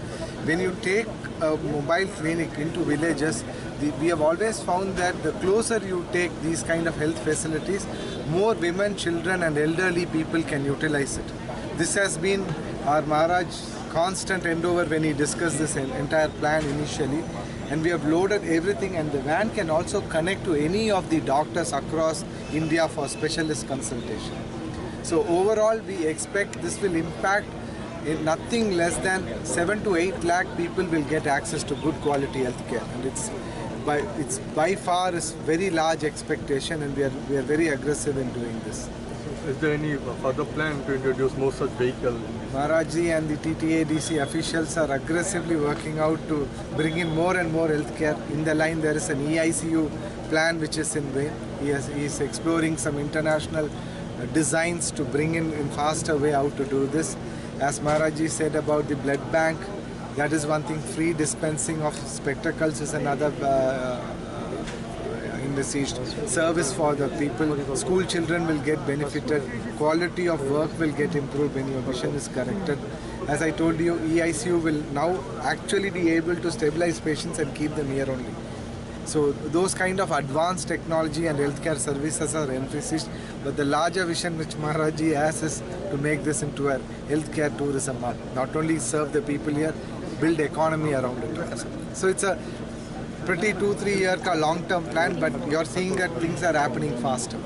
when you take a mobile clinic into villages. The, we have always found that the closer you take these kind of health facilities, more women, children and elderly people can utilize it. This has been our Maharaj's constant endeavor when he discussed this en- entire plan initially. And we have loaded everything, and the van can also connect to any of the doctors across India for specialist consultation. So overall, we expect this will impact in nothing less than seven to eight lakh people will get access to good quality health care. And it's by, it's by far is very large expectation, and we are, we are very aggressive in doing this. Is there any further plan to introduce more such vehicle? Maharaj ji and the T T A D C officials are aggressively working out to bring in more and more healthcare. In the line, there is an E I C U plan which is in way. He has, he is exploring some international uh, designs to bring in, in faster way how to do this. As Maharaj ji said about the blood bank, that is one thing. Free dispensing of spectacles is another uh, in the seat. Service for the people. School children will get benefited. Quality of work will get improved when your mission is corrected. As I told you, E I C U will now actually be able to stabilize patients and keep them here only. So those kind of advanced technology and healthcare services are emphasized, but the larger vision which Maharaj ji has is to make this into a healthcare tourism hub. Not only serve the people here, build economy around it also. So it's a pretty two, three year ka long term plan, but you're seeing that things are happening faster.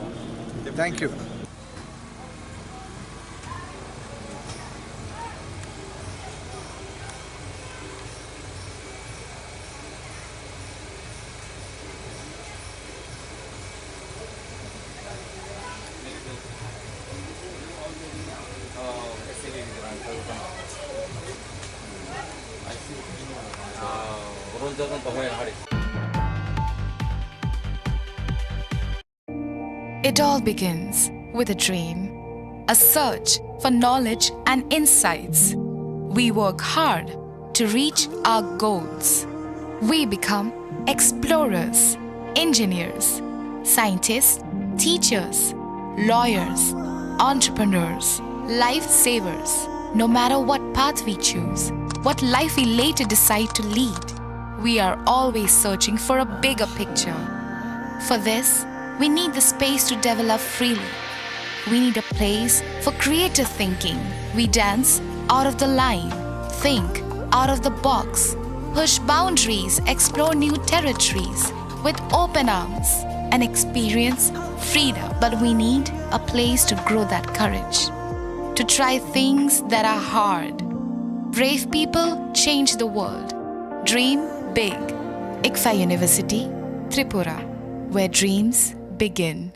Thank you. It all begins with a dream, a search for knowledge and insights. We work hard to reach our goals. We become explorers, engineers, scientists, teachers, lawyers, entrepreneurs, lifesavers. No matter what path we choose, what life we later decide to lead, we are always searching for a bigger picture. For this, we need the space to develop freely. We need a place for creative thinking. We dance out of the line, think out of the box, push boundaries, explore new territories with open arms, and experience freedom. But we need a place to grow that courage, to try things that are hard. Brave people change the world. Dream big. ICFAI University, Tripura, where dreams begin.